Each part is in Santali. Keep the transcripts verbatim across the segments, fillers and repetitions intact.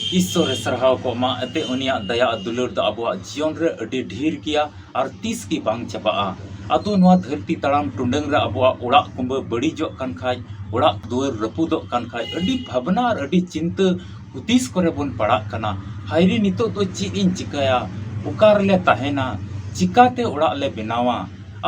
ᱤᱥᱥᱚᱨᱮ ᱥᱟᱨᱦᱟᱣ ᱠᱚᱜ ᱢᱟ, ᱮᱱᱛᱮ ᱩᱱᱤᱭᱟᱜ ᱫᱟᱭᱟ ᱟᱨ ᱫᱩᱞᱟᱹᱲ ᱫᱚ ᱟᱵᱚᱣᱟᱜ ᱡᱤᱭᱚᱱ ᱨᱮ ᱟᱹᱰᱤ ᱰᱷᱮᱨ ᱜᱮᱭᱟ ᱟᱨ ᱛᱤᱥ ᱜᱮ ᱵᱟᱝ ᱪᱟᱵᱟᱜᱼᱟ᱾ ᱟᱫᱚ ᱱᱚᱣᱟ ᱫᱷᱟᱹᱨᱛᱤ ᱛᱟᱲᱟᱢ ᱴᱩᱰᱟᱹᱝ ᱨᱮ ᱟᱵᱚᱣᱟᱜ ᱚᱲᱟᱜ ᱠᱩᱢᱵᱟᱹ ᱵᱟᱹᱲᱤᱡᱚᱜ ᱠᱟᱱ ᱠᱷᱟᱡ, ᱚᱲᱟᱜ ᱫᱩᱣᱟᱹᱨ ᱨᱟᱹᱯᱩᱫᱚᱜ ᱠᱟᱱ ᱠᱷᱟᱡ, ᱟᱹᱰᱤ ᱵᱷᱟᱵᱽᱱᱟ ᱟᱨ ᱟᱹᱰᱤ ᱪᱤᱱᱛᱟᱹ ᱦᱩᱫᱤᱥ ᱠᱚᱨᱮ ᱵᱚᱱ ᱯᱟᱲᱟᱜ ᱠᱟᱱᱟ᱾ ᱦᱟᱭᱨᱮ, ᱱᱤᱛᱚᱜ ᱫᱚ ᱪᱮᱫ ᱤᱧ ᱪᱤᱠᱟᱹᱭᱟ? ᱚᱠᱟ ᱨᱮᱞᱮ ᱛᱟᱦᱮᱱᱟ? ᱪᱤᱠᱟᱛᱮ ᱚᱲᱟᱜ ᱞᱮ ᱵᱮᱱᱟᱣᱟ?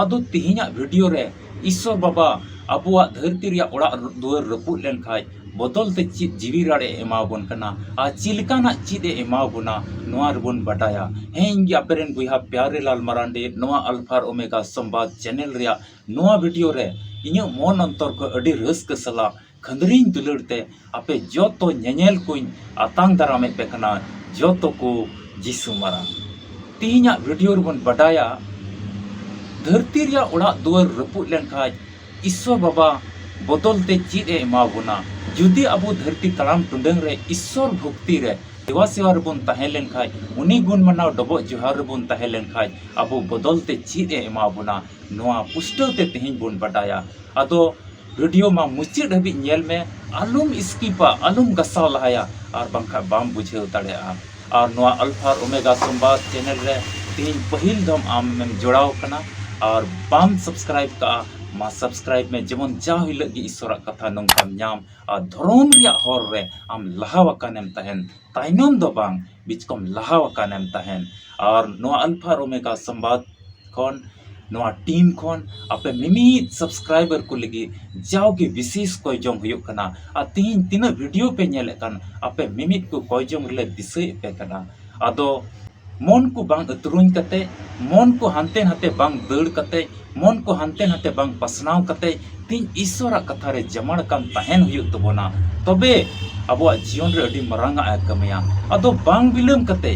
ᱟᱫᱚ ᱛᱮᱦᱮᱧᱟᱜ ᱵᱷᱤᱰᱤᱭᱳ ᱨᱮ ᱤᱥᱥᱚᱨ ᱵᱟᱵᱟ ᱟᱵᱚᱣᱟᱜ ᱫᱷᱟᱹᱨᱛᱤ ᱨᱮᱭᱟᱜ ᱚᱲᱟᱜ ᱫᱩᱣᱟᱹᱨ ᱨᱟᱹᱯᱩᱫ ᱞᱮᱱᱠᱷᱟᱡ ᱵᱚᱫᱚᱞ ᱛᱮ ᱪᱮᱫ ᱡᱤᱣᱤ ᱨᱟᱲ ᱮ ᱮᱢᱟᱣᱟᱵᱚᱱ ᱠᱟᱱᱟ ᱟᱨ ᱪᱮᱫ ᱞᱮᱠᱟᱱᱟᱜ ᱪᱮᱫ ᱮ ᱮᱢᱟᱣᱟᱵᱚᱱᱟ, ᱱᱚᱣᱟ ᱨᱮᱵᱚᱱ ᱵᱟᱰᱟᱭᱟ᱾ ᱦᱮᱸ, ᱤᱧ ᱜᱮ ᱟᱯᱮ ᱨᱮᱱ ᱵᱚᱭᱦᱟ ᱯᱭᱟᱨᱮ ᱞᱟᱞ ᱢᱟᱨᱟᱱᱰᱤ, ᱱᱚᱣᱟ ᱟᱞᱯᱷᱟ ᱟᱨ ᱳᱢᱮᱜᱟ ᱥᱚᱢᱵᱟᱫ ᱪᱮᱱᱮᱞ ᱨᱮᱭᱟᱜ ᱱᱚᱣᱟ ᱵᱷᱤᱰᱤᱭᱳ ᱨᱮ ᱤᱧᱟᱹᱜ ᱢᱚᱱ ᱚᱱᱛᱚᱨ ᱠᱷᱚᱱ ᱟᱹᱰᱤ ᱨᱟᱹᱥᱠᱟᱹ ᱥᱟᱞᱟᱜ ᱠᱷᱟᱹᱫᱽᱨᱤᱧ ᱫᱩᱞᱟᱹᱲ ᱛᱮ ᱟᱯᱮ ᱡᱚᱛᱚ ᱧᱮᱧᱮᱞ ᱠᱚᱧ ᱟᱛᱟᱝ ᱫᱟᱨᱟᱢᱮᱫ ᱯᱮ ᱠᱟᱱᱟ, ᱡᱚᱛᱚ ᱠᱚ ᱡᱤᱥᱩ ᱢᱟᱨᱟᱝ᱾ ᱛᱮᱦᱮᱧᱟᱜ ᱵᱷᱤᱰᱤᱭᱳ ᱨᱮᱵᱚᱱ ᱵᱟᱰᱟᱭᱟ, ᱫᱷᱟᱹᱨᱛᱤ ᱨᱮᱭᱟᱜ ᱚᱲᱟᱜ ᱫᱩᱣᱟᱹᱨ ᱨᱟᱹᱯᱩᱫ ᱞᱮᱱᱠᱷᱟᱡ ᱤᱥᱥᱚᱨ ᱵᱟᱵᱟ ᱵᱚᱫᱚᱞ ᱛᱮ ᱪᱮᱫ ᱮ ᱮᱢᱟ ᱵᱚᱱᱟ? ᱡᱩᱫᱤ ᱟᱵᱚ ᱫᱷᱟᱹᱨᱛᱤ ᱛᱟᱲᱟᱢ ᱴᱩᱰᱟᱹᱝ ᱨᱮ ᱤᱥᱥᱚᱨ ᱵᱷᱚᱠᱛᱤ ᱨᱮ, ᱫᱮᱵᱟ ᱥᱮᱵᱟ ᱨᱮᱵᱚᱱ ᱛᱟᱦᱮᱸ ᱞᱮᱱᱠᱷᱟᱡ, ᱩᱱᱤ ᱜᱩᱱ ᱢᱟᱱᱟᱣ ᱰᱚᱵᱚᱜ ᱡᱚᱦᱟᱨ ᱨᱮᱵᱚᱱ ᱛᱟᱦᱮᱸ ᱞᱮᱱᱠᱷᱟᱡ, ᱟᱵᱚ ᱵᱚᱫᱚᱞ ᱛᱮ ᱪᱮᱫ ᱮ ᱮᱢᱟ ᱵᱚᱱᱟ? ᱱᱚᱣᱟ ᱯᱩᱥᱴᱟᱹᱣ ᱛᱮ ᱛᱮᱦᱮᱧ ᱵᱚᱱ ᱵᱟᱰᱟᱭᱟ᱾ ᱟᱫᱚ ᱵᱷᱤᱰᱤᱭᱳ ᱢᱟ ᱢᱩᱪᱟᱹᱫ ᱦᱟᱹᱵᱤᱡ ᱧᱮᱞ ᱢᱮ, ᱟᱞᱚᱢ ᱥᱠᱤᱯᱟ, ᱟᱞᱚᱢ ᱜᱟᱥᱟᱣ ᱞᱟᱦᱟᱭᱟ, ᱟᱨ ᱵᱟᱝᱠᱷᱟᱱ ᱵᱟᱢ ᱵᱩᱡᱷᱟᱹᱣ ᱫᱟᱲᱮᱭᱟᱜᱼᱟ᱾ ᱟᱨ ᱱᱚᱣᱟ ᱟᱞᱯᱷᱟ ᱟᱨ ᱳᱢᱮᱜᱟ ᱥᱚᱢᱵᱟᱫ ᱪᱮᱱᱮᱞ ᱨᱮ ᱛᱮᱦᱮᱧ ᱯᱟᱹᱦᱤᱞ ᱫᱷᱚᱢ ᱟᱢᱮᱢ ᱡᱚᱲᱟᱣ ᱠᱟᱱᱟ ᱟᱨ ᱵᱟᱢ ᱥᱟᱵᱥᱠᱨᱟᱭᱤᱵ ᱠᱟᱜᱼᱟ, ᱢᱟ ᱥᱟᱵᱥᱠᱨᱟᱭᱤᱵ ᱢᱮ, ᱡᱮᱢᱚᱱ ᱡᱟᱣ ᱦᱤᱞᱳᱜ ᱜᱮ ᱤᱥᱥᱚᱨᱟᱜ ᱠᱟᱛᱷᱟ ᱱᱚᱝᱠᱟᱢ ᱧᱟᱢ ᱟᱨ ᱫᱷᱚᱨᱚᱢ ᱨᱮᱭᱟᱜ ᱦᱚᱨ ᱨᱮ ᱟᱢ ᱞᱟᱦᱟ ᱟᱠᱟᱱᱮᱢ ᱛᱟᱦᱮᱱ, ᱛᱟᱭᱱᱚᱢ ᱫᱚ ᱵᱟᱝ, ᱵᱤᱪᱠᱚᱢ ᱞᱟᱦᱟ ᱟᱠᱟᱱᱮᱢ ᱛᱟᱦᱮᱱ᱾ ᱟᱨ ᱱᱚᱣᱟ ᱟᱞᱯᱷᱟ ᱟᱨ ᱳᱢᱮᱜᱟ ᱥᱚᱢᱵᱟᱫ ᱠᱷᱚᱱ, ᱱᱚᱣᱟ ᱴᱤᱢ ᱠᱷᱚᱱ ᱟᱯᱮ ᱢᱤᱢᱤᱫ ᱥᱟᱵᱥᱠᱨᱟᱭᱵᱟᱨ ᱠᱚ ᱞᱟᱹᱜᱤᱫ ᱡᱟᱣᱜᱮ ᱵᱤᱥᱮᱥ ᱠᱚᱭ ᱡᱚᱝ ᱦᱩᱭᱩᱜ ᱠᱟᱱᱟ᱾ ᱟᱨ ᱛᱤᱦᱤᱧ ᱛᱤᱱᱟᱹᱜ ᱵᱷᱤᱰᱤᱭᱳ ᱯᱮ ᱧᱮᱞᱮᱫ ᱠᱟᱱ, ᱟᱯᱮ ᱢᱤᱢᱤᱫ ᱠᱚ ᱠᱚᱭ ᱡᱚᱝ ᱨᱮᱞᱮ ᱫᱤᱥᱟᱹᱭᱮᱫ ᱯᱮ ᱠᱟᱱᱟ᱾ ᱟᱫᱚ ᱢᱚᱱ ᱠᱚ ᱵᱟᱝ ᱟᱹᱛᱨᱩᱧ ᱠᱟᱛᱮ, ᱢᱚᱱ ᱠᱚ ᱦᱟᱱᱛᱮ ᱱᱟᱛᱮ ᱵᱟᱝ ᱫᱟᱹᱲ ᱠᱟᱛᱮ, ᱢᱚᱱ ᱠᱚ ᱦᱟᱱᱛᱮ ᱱᱟᱛᱮ ᱵᱟᱝ ᱯᱟᱥᱱᱟᱣ ᱠᱟᱛᱮ, ᱛᱤᱦᱤᱧ ᱤᱥᱥᱚᱨᱟᱜ ᱠᱟᱛᱷᱟ ᱨᱮ ᱡᱟᱢᱟᱲ ᱠᱟᱱ ᱛᱟᱦᱮᱱ ᱦᱩᱭᱩᱜ ᱛᱟᱵᱚᱱᱟ᱾ ᱛᱚᱵᱮ ᱟᱵᱚᱣᱟᱜ ᱡᱤᱭᱚᱱ ᱨᱮ ᱟᱹᱰᱤ ᱢᱟᱨᱟᱝ ᱟᱜ ᱮ ᱠᱟᱹᱢᱤᱭᱟ᱾ ᱟᱫᱚ ᱵᱟᱝ ᱵᱤᱞᱚᱢ ᱠᱟᱛᱮ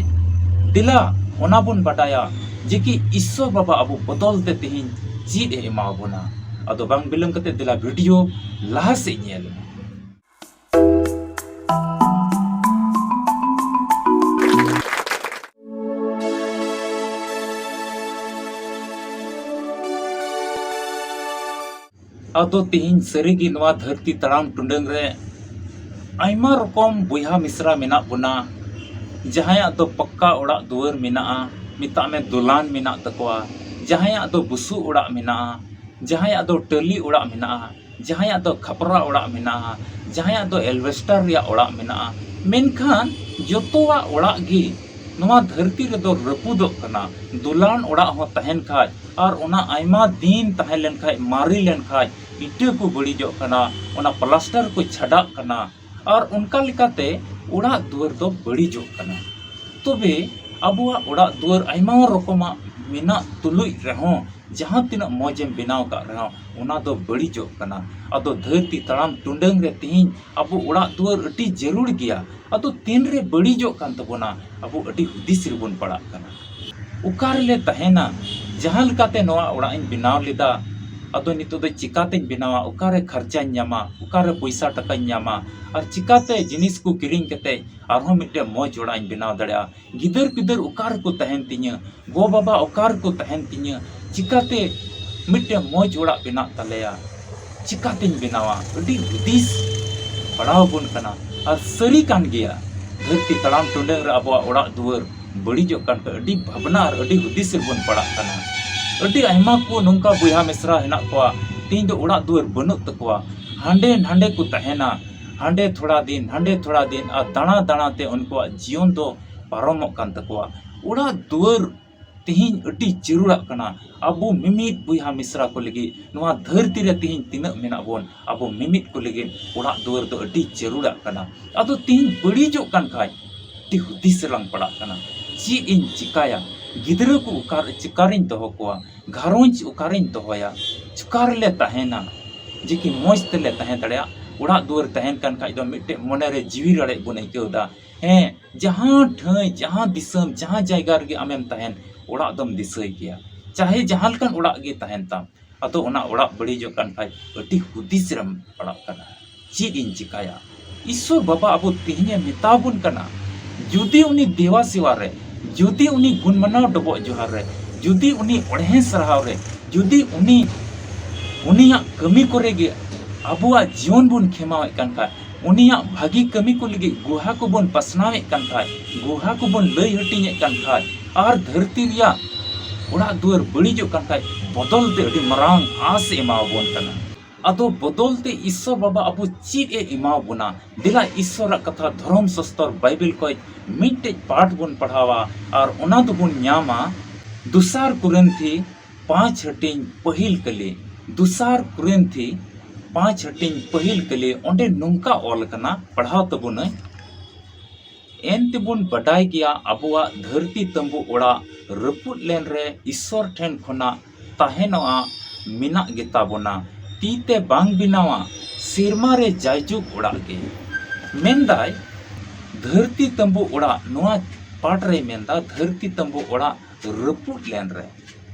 ᱫᱮᱞᱟ ᱚᱱᱟ ᱵᱚᱱ ᱵᱟᱰᱟᱭᱟ ᱡᱮ ᱠᱤ ᱤᱥᱥᱚᱨ ᱵᱟᱵᱟ ᱟᱵᱚ ᱵᱚᱫᱚᱞ ᱛᱮ ᱛᱤᱦᱤᱧ ᱪᱮᱫ ᱮ ᱮᱢᱟ ᱵᱚᱱᱟ᱾ ᱟᱫᱚ ᱵᱟᱝ ᱵᱤᱞᱚᱢ ᱠᱟᱛᱮ ᱫᱮᱞᱟ ᱵᱷᱤᱰᱤᱭᱳ ᱞᱟᱦᱟ ᱥᱮᱫ ᱧᱮᱞ ᱢᱮ᱾ ᱟᱫᱚ ᱛᱤᱦᱤᱧ ᱥᱟᱹᱨᱤᱜᱮ ᱱᱚᱣᱟ ᱫᱷᱟᱹᱨᱛᱤ ᱛᱟᱲᱟᱢ ᱴᱩᱰᱟᱹᱝ ᱨᱮ ᱟᱭᱢᱟ ᱨᱚᱠᱚᱢ ᱵᱚᱭᱦᱟ ᱢᱤᱥᱨᱟ ᱢᱮᱱᱟᱜ ᱵᱚᱱᱟ᱾ ᱡᱟᱦᱟᱸᱭᱟᱜ ᱫᱚ ᱯᱟᱠᱠᱟ ᱚᱲᱟᱜ ᱫᱩᱣᱟᱹᱨ ᱢᱮᱱᱟᱜᱼᱟ, ᱢᱮᱛᱟᱜ ᱢᱮ ᱫᱚᱞᱟᱱ ᱢᱮᱱᱟᱜ ᱛᱟᱠᱚᱣᱟ, ᱡᱟᱦᱟᱸᱭᱟᱜ ᱫᱚ ᱵᱩᱥᱩᱵ ᱚᱲᱟᱜ ᱢᱮᱱᱟᱜᱼᱟ, ᱡᱟᱦᱟᱸᱭᱟᱜ ᱫᱚ ᱴᱟᱹᱞᱤ ᱚᱲᱟᱜ ᱢᱮᱱᱟᱜᱼᱟ, ᱡᱟᱦᱟᱸᱭᱟᱜ ᱫᱚ ᱠᱷᱟᱯᱨᱟ ᱚᱲᱟᱜ ᱢᱮᱱᱟᱜᱼᱟ, ᱡᱟᱦᱟᱸᱭᱟᱜ ᱫᱚ ᱮᱞᱵᱮᱥᱴᱟᱨ ᱨᱮᱭᱟᱜ ᱚᱲᱟᱜ ᱢᱮᱱᱟᱜᱼᱟ᱾ ᱢᱮᱱᱠᱷᱟᱱ ᱡᱚᱛᱚᱣᱟᱜ ᱚᱲᱟᱜ ᱜᱮ ᱱᱚᱣᱟ ᱫᱷᱟᱹᱨᱛᱤ ᱨᱮᱫᱚ ᱨᱟᱹᱯᱩᱫᱚᱜ ᱠᱟᱱᱟ᱾ ᱫᱚᱞᱟᱱ ᱚᱲᱟᱜ ᱦᱚᱸ ᱛᱟᱦᱮᱱ ᱠᱷᱟᱡ ᱟᱨ ᱚᱱᱟ ᱟᱭᱢᱟ ᱫᱤᱱ ᱛᱟᱦᱮᱸ ᱞᱮᱱ ᱠᱷᱟᱡ, ᱢᱟᱨᱮ ᱞᱮᱱ ᱠᱷᱟᱡ, ᱤᱴᱟᱹ ᱠᱚ ᱵᱟᱹᱲᱤᱡᱚᱜ ᱠᱟᱱᱟ, ᱚᱱᱟ ᱯᱞᱟᱥᱴᱟᱨ ᱠᱚ ᱪᱷᱟᱰᱟᱜ ᱠᱟᱱᱟ᱾ ᱟᱨ ᱚᱱᱠᱟ ᱞᱮᱠᱟᱛᱮ ᱚᱲᱟᱜ ᱫᱩᱣᱟᱹᱨ ᱫᱚ ᱵᱟᱹᱲᱤᱡᱚᱜ ᱠᱟᱱᱟ᱾ ᱛᱚᱵᱮ ᱟᱵᱚᱣᱟᱜ ᱚᱲᱟᱜ ᱫᱩᱣᱟᱹᱨ ᱟᱭᱢᱟ ᱨᱚᱠᱚᱢᱟᱜ ᱢᱮᱱᱟᱜ ᱛᱩᱞᱩᱡ ᱨᱮᱦᱚᱸ, ᱡᱟᱦᱟᱸ ᱛᱤᱱᱟᱹᱜ ᱢᱚᱡᱽ ᱮᱢ ᱵᱮᱱᱟᱣ ᱠᱟᱜ ᱨᱮᱦᱚᱸ, ᱚᱱᱟ ᱫᱚ ᱵᱟᱹᱲᱤᱡᱚᱜ ᱠᱟᱱᱟ᱾ ᱟᱫᱚ ᱫᱷᱟᱹᱨᱛᱤ ᱛᱟᱲᱟᱢ ᱴᱩᱰᱟᱹᱝ ᱨᱮ ᱛᱤᱦᱤᱧ ᱟᱵᱚ ᱚᱲᱟᱜ ᱫᱩᱣᱟᱹᱨ ᱟᱹᱰᱤ ᱡᱟᱹᱨᱩᱲ ᱜᱮᱭᱟ᱾ ᱟᱫᱚ ᱛᱤᱱᱨᱮ ᱵᱟᱹᱲᱤᱡᱚᱜ ᱠᱟᱱ ᱛᱟᱵᱚᱱᱟ, ᱟᱵᱚ ᱟᱹᱰᱤ ᱦᱩᱫᱤᱥ ᱨᱮᱵᱚᱱ ᱯᱟᱲᱟᱜ ᱠᱟᱱᱟ᱾ ᱚᱠᱟ ᱨᱮᱞᱮ ᱛᱟᱦᱮᱱᱟ? ᱡᱟᱦᱟᱸ ᱞᱮᱠᱟᱛᱮ ᱱᱚᱣᱟ ᱚᱲᱟᱜ ᱤᱧ ᱵᱮᱱᱟᱣ ᱞᱮᱫᱟ, ᱟᱫᱚ ᱱᱤᱛᱚᱜ ᱫᱚ ᱪᱤᱠᱟᱛᱮᱧ ᱵᱮᱱᱟᱣᱟ? ᱚᱠᱟᱨᱮ ᱠᱷᱚᱨᱪᱟᱧ ᱧᱟᱢᱟ? ᱚᱠᱟᱨᱮ ᱯᱚᱭᱥᱟ ᱴᱟᱠᱟᱧ ᱧᱟᱢᱟ? ᱟᱨ ᱪᱤᱠᱟᱛᱮ ᱡᱤᱱᱤᱥ ᱠᱚ ᱠᱤᱨᱤᱧ ᱠᱟᱛᱮ ᱟᱨᱦᱚᱸ ᱢᱤᱫᱴᱮᱱ ᱢᱚᱡᱽ ᱚᱲᱟᱜ ᱤᱧ ᱵᱮᱱᱟᱣ ᱫᱟᱲᱮᱭᱟᱜᱼᱟ? ᱜᱤᱫᱟᱹᱨ ᱯᱤᱫᱟᱹᱨ ᱚᱠᱟ ᱨᱮᱠᱚ ᱛᱟᱦᱮᱱ ᱛᱤᱧᱟᱹ? ᱜᱚ ᱵᱟᱵᱟ ᱚᱠᱟ ᱨᱮᱠᱚ ᱛᱟᱦᱮᱱ ᱛᱤᱧᱟᱹ? ᱪᱤᱠᱟᱛᱮ ᱢᱤᱫᱴᱮᱱ ᱢᱚᱡᱽ ᱚᱲᱟᱜ ᱵᱮᱱᱟᱜ ᱛᱟᱞᱮᱭᱟ? ᱪᱤᱠᱟᱛᱤᱧ ᱵᱮᱱᱟᱣᱟ? ᱟᱹᱰᱤ ᱦᱩᱫᱤᱥ ᱯᱟᱲᱟᱣ ᱟᱵᱚᱱ ᱠᱟᱱᱟ᱾ ᱟᱨ ᱥᱟᱹᱨᱤ ᱠᱟᱱ ᱜᱮᱭᱟ, ᱫᱷᱟᱹᱨᱛᱤ ᱛᱟᱲᱟᱢ ᱴᱩᱰᱟᱹᱝ ᱨᱮ ᱟᱵᱚᱣᱟᱜ ᱚᱲᱟᱜ ᱫᱩᱣᱟᱹᱨ ᱵᱟᱹᱲᱤᱡᱚᱜ ᱠᱟᱱ ᱠᱷᱟᱡ ᱟᱹᱰᱤ ᱵᱷᱟᱵᱽᱱᱟ ᱟᱨ ᱟᱹᱰᱤ ᱦᱩᱫᱤᱥ ᱨᱮᱵᱚᱱ ᱯᱟᱲᱟᱜ ᱠᱟᱱᱟ᱾ ᱟᱹᱰᱤ ᱟᱭᱢᱟ ᱠᱚ ᱱᱚᱝᱠᱟ ᱵᱚᱭᱦᱟ ᱢᱤᱥᱨᱟ ᱦᱮᱱᱟᱜ ᱠᱚᱣᱟ, ᱛᱮᱦᱮᱧ ᱫᱚ ᱚᱲᱟᱜ ᱫᱩᱣᱟᱹᱨ ᱵᱟᱹᱱᱩᱜ ᱛᱟᱠᱚᱣᱟ, ᱦᱟᱸᱰᱮ ᱱᱟᱸᱰᱮ ᱠᱚ ᱛᱟᱦᱮᱱᱟ, ᱦᱟᱸᱰᱮ ᱛᱷᱚᱲᱟ ᱫᱤᱱ, ᱦᱟᱸᱰᱮ ᱛᱷᱚᱲᱟ ᱫᱤᱱ, ᱟᱨ ᱫᱟᱬᱟ ᱫᱟᱬᱟ ᱛᱮ ᱩᱱᱠᱩᱣᱟᱜ ᱡᱤᱭᱚᱱ ᱫᱚ ᱯᱟᱨᱚᱢᱚᱜ ᱠᱟᱱ ᱛᱟᱠᱚᱣᱟ᱾ ᱚᱲᱟᱜ ᱫᱩᱣᱟᱹᱨ ᱛᱮᱦᱮᱧ ᱟᱹᱰᱤ ᱡᱟᱹᱨᱩᱲᱟᱜ ᱠᱟᱱᱟ᱾ ᱟᱵᱚ ᱢᱤᱢᱤᱫ ᱵᱚᱭᱦᱟ ᱢᱤᱥᱨᱟ ᱠᱚ ᱞᱟᱹᱜᱤᱫ, ᱱᱚᱣᱟ ᱫᱷᱟᱹᱨᱛᱤ ᱨᱮ ᱛᱮᱦᱮᱧ ᱛᱤᱱᱟᱹᱜ ᱢᱮᱱᱟᱜ ᱵᱚᱱ, ᱟᱵᱚ ᱢᱤᱢᱤᱫ ᱠᱚ ᱞᱟᱹᱜᱤᱫ ᱚᱲᱟᱜ ᱫᱩᱣᱟᱹᱨ ᱫᱚ ᱟᱹᱰᱤ ᱡᱟᱹᱨᱩᱲᱟᱜ ᱠᱟᱱᱟ᱾ ᱟᱫᱚ ᱛᱮᱦᱮᱧ ᱵᱟᱹᱲᱤᱡᱚᱜ ᱠᱟᱱ ᱠᱷᱟᱡ, ᱟᱹᱰᱤ ᱦᱩᱫᱤᱥ ᱨᱮᱞᱟᱝ ᱯᱟᱲᱟᱜ ᱠᱟᱱᱟ, ᱪᱮᱫ ᱤᱧ ᱪᱤᱠᱟᱭᱟ? ᱜᱤᱫᱽᱨᱟᱹ ᱠᱚ ᱚᱠᱟ, ᱚᱠᱟᱨᱤᱧ ᱫᱚᱦᱚ ᱠᱚᱣᱟ? ᱜᱷᱟᱨᱚᱸᱡᱽ ᱚᱠᱟᱨᱤᱧ ᱫᱚᱦᱚᱭᱟ? ᱚᱠᱟ ᱨᱮᱞᱮ ᱛᱟᱦᱮᱱᱟ? ᱡᱮ ᱠᱤ ᱢᱚᱡᱽ ᱛᱮᱞᱮ ᱛᱟᱦᱮᱸ ᱫᱟᱲᱮᱭᱟᱜ? ᱚᱲᱟᱜ ᱫᱩᱣᱟᱹᱨ ᱛᱟᱦᱮᱱ ᱠᱟᱱ ᱠᱷᱟᱡ ᱫᱚ ᱢᱤᱫᱴᱮᱡ ᱢᱚᱱᱮ ᱨᱮ ᱡᱤᱣᱤ ᱨᱟᱲᱮᱡ ᱵᱚᱱ ᱟᱹᱭᱠᱟᱹᱣ ᱮᱫᱟ᱾ ᱦᱮᱸ, ᱡᱟᱦᱟᱸ ᱴᱷᱟᱹᱭ, ᱡᱟᱦᱟᱸ ᱫᱤᱥᱚᱢ, ᱡᱟᱦᱟᱸ ᱡᱟᱭᱜᱟ ᱨᱮᱜᱮ ᱟᱢᱮᱢ ᱛᱟᱦᱮᱱ, ᱚᱲᱟᱜ ᱫᱚᱢ ᱫᱤᱥᱟᱹᱭ ᱜᱮᱭᱟ᱾ ᱪᱟᱦᱮ ᱡᱟᱦᱟᱸ ᱞᱮᱠᱟᱱ ᱚᱲᱟᱜ ᱜᱮ ᱛᱟᱦᱮᱱ ᱛᱟᱢ, ᱟᱫᱚ ᱚᱱᱟ ᱚᱲᱟᱜ ᱵᱟᱹᱲᱤᱡᱚᱜ ᱠᱟᱱ ᱠᱷᱟᱡ ᱟᱹᱰᱤ ᱦᱩᱫᱤᱥ ᱨᱮᱢ ᱯᱟᱲᱟᱜ ᱠᱟᱱᱟ᱾ ᱪᱮᱫ ᱤᱧ ᱪᱤᱠᱟᱭᱟ? ᱤᱥᱥᱚᱨ ᱵᱟᱵᱟ ᱟᱵᱚ ᱛᱮᱦᱮᱧᱮ ᱢᱮᱛᱟ ᱵᱚᱱ ᱠᱟᱱᱟ, ᱡᱩᱫᱤ ᱩᱱᱤ ᱫᱮᱣᱟ ᱥᱮᱣᱟ ᱨᱮ, ᱡᱩᱫᱤ ᱩᱱᱤ ᱜᱩᱱ ᱢᱟᱱᱟᱣ ᱰᱚᱵᱚᱜ ᱡᱚᱦᱟᱨ ᱨᱮ, ᱡᱩᱫᱤ ᱩᱱᱤ ᱚᱬᱦᱮ ᱥᱟᱨᱦᱟᱣ ᱨᱮ, ᱡᱩᱫᱤ ᱩᱱᱤ, ᱩᱱᱤᱭᱟᱜ ᱠᱟᱹᱢᱤ ᱠᱚᱨᱮ ᱜᱮ ᱟᱵᱚᱣᱟᱜ ᱡᱤᱭᱚᱱ ᱵᱚᱱ ᱠᱷᱮᱢᱟᱣᱮᱫ ᱠᱟᱱ ᱠᱷᱟᱡ, ᱩᱱᱤᱭᱟᱜ ᱵᱷᱟᱹᱜᱤ ᱠᱟᱹᱢᱤ ᱠᱚ ᱞᱟᱹᱜᱤᱫ ᱜᱩᱦᱟ ᱠᱚᱵᱚᱱ ᱯᱟᱥᱱᱟᱣᱮᱫ ᱠᱟᱱ ᱠᱷᱟᱡ, ᱜᱩᱦᱟ ᱠᱚᱵᱚᱱ ᱞᱟᱹᱭ ᱦᱟᱹᱴᱤᱧᱮᱫ ᱠᱟᱱ ᱠᱷᱟᱡ, ᱟᱨ ᱫᱷᱟᱹᱨᱛᱤ ᱨᱮᱭᱟᱜ ᱚᱲᱟᱜ ᱫᱩᱣᱟᱹᱨ ᱵᱟᱹᱲᱤᱡᱚᱜ ᱠᱟᱱ ᱠᱷᱟᱡ, ᱵᱚᱫᱚᱞ ᱛᱮ ᱟᱹᱰᱤ ᱢᱟᱨᱟᱝ ᱟᱸᱥ ᱮ ᱮᱢᱟᱣᱟᱵᱚᱱ ᱠᱟᱱᱟ᱾ ᱟᱫᱚ ᱵᱚᱫᱚᱞ ᱛᱮ ᱤᱥᱥᱚᱨ ᱵᱟᱵᱟ ᱟᱵᱚ ᱪᱮᱫ ᱮ ᱮᱢᱟᱣᱟᱵᱚᱱᱟ? ᱫᱮᱞᱟ ᱤᱥᱥᱚᱨᱟᱜ ᱠᱟᱛᱷᱟ ᱫᱷᱚᱨᱚᱢ ᱥᱟᱥᱛᱚᱨ ᱵᱟᱭᱵᱮᱞ ᱠᱷᱚᱡ ᱢᱤᱫᱴᱮᱡ ᱯᱟᱴ ᱵᱚᱱ ᱯᱟᱲᱦᱟᱣᱟ ᱟᱨ ᱚᱱᱟ ᱫᱚᱵᱚᱱ ᱧᱟᱢᱟ ᱫᱚᱥᱟᱨ ᱠᱚᱨᱤᱱᱛᱷᱤ ᱯᱟᱸᱪ ᱦᱟᱹᱴᱤᱧ ᱯᱟᱹᱦᱤᱞ ᱠᱟᱹᱞᱤ, ᱫᱚᱥᱟᱨ ᱠᱚᱨᱤᱱᱛᱷᱤ ᱯᱟᱸᱪ ᱦᱟᱹᱴᱤᱧ ᱯᱟᱹᱦᱤᱞ ᱠᱟᱹᱞᱤ, ᱚᱸᱰᱮ ᱱᱚᱝᱠᱟ ᱚᱞ ᱟᱠᱟᱱᱟ, ᱯᱟᱲᱦᱟᱣ ᱛᱟᱵᱚᱱᱟᱹᱧ᱾ ᱮᱱ ᱛᱮᱵᱚᱱ ᱵᱟᱰᱟᱭ ᱜᱮᱭᱟ ᱟᱵᱚᱣᱟᱜ ᱫᱷᱟᱹᱨᱛᱤ ᱛᱟᱹᱢᱵᱩ ᱚᱲᱟᱜ ᱨᱟᱹᱯᱩᱫ ᱞᱮᱱ ᱨᱮ ᱤᱥᱥᱚᱨ ᱴᱷᱮᱱ ᱠᱷᱚᱱᱟᱜ ᱛᱟᱦᱮᱱᱚᱜᱼᱟ ᱢᱮᱱᱟᱜ ᱜᱮᱛᱟ ᱵᱚᱱᱟ, ᱛᱤ ᱛᱮ ᱵᱟᱝ ᱵᱮᱱᱟᱣᱟ, ᱥᱮᱨᱢᱟ ᱨᱮ ᱡᱟᱭᱡᱩᱜᱽ ᱚᱲᱟᱜ ᱜᱮ᱾ ᱢᱮᱱᱫᱟᱭ, ᱫᱷᱟᱹᱨᱛᱤ ᱛᱟᱹᱢᱵᱩ ᱚᱲᱟᱜ, ᱱᱚᱣᱟ ᱯᱟᱴ ᱨᱮᱭ ᱢᱮᱱᱫᱟ, ᱫᱷᱟᱹᱨᱛᱤ ᱛᱟᱹᱢᱵᱩ ᱚᱲᱟᱜ ᱨᱟᱹᱯᱩᱫ ᱞᱮᱱ ᱨᱮ,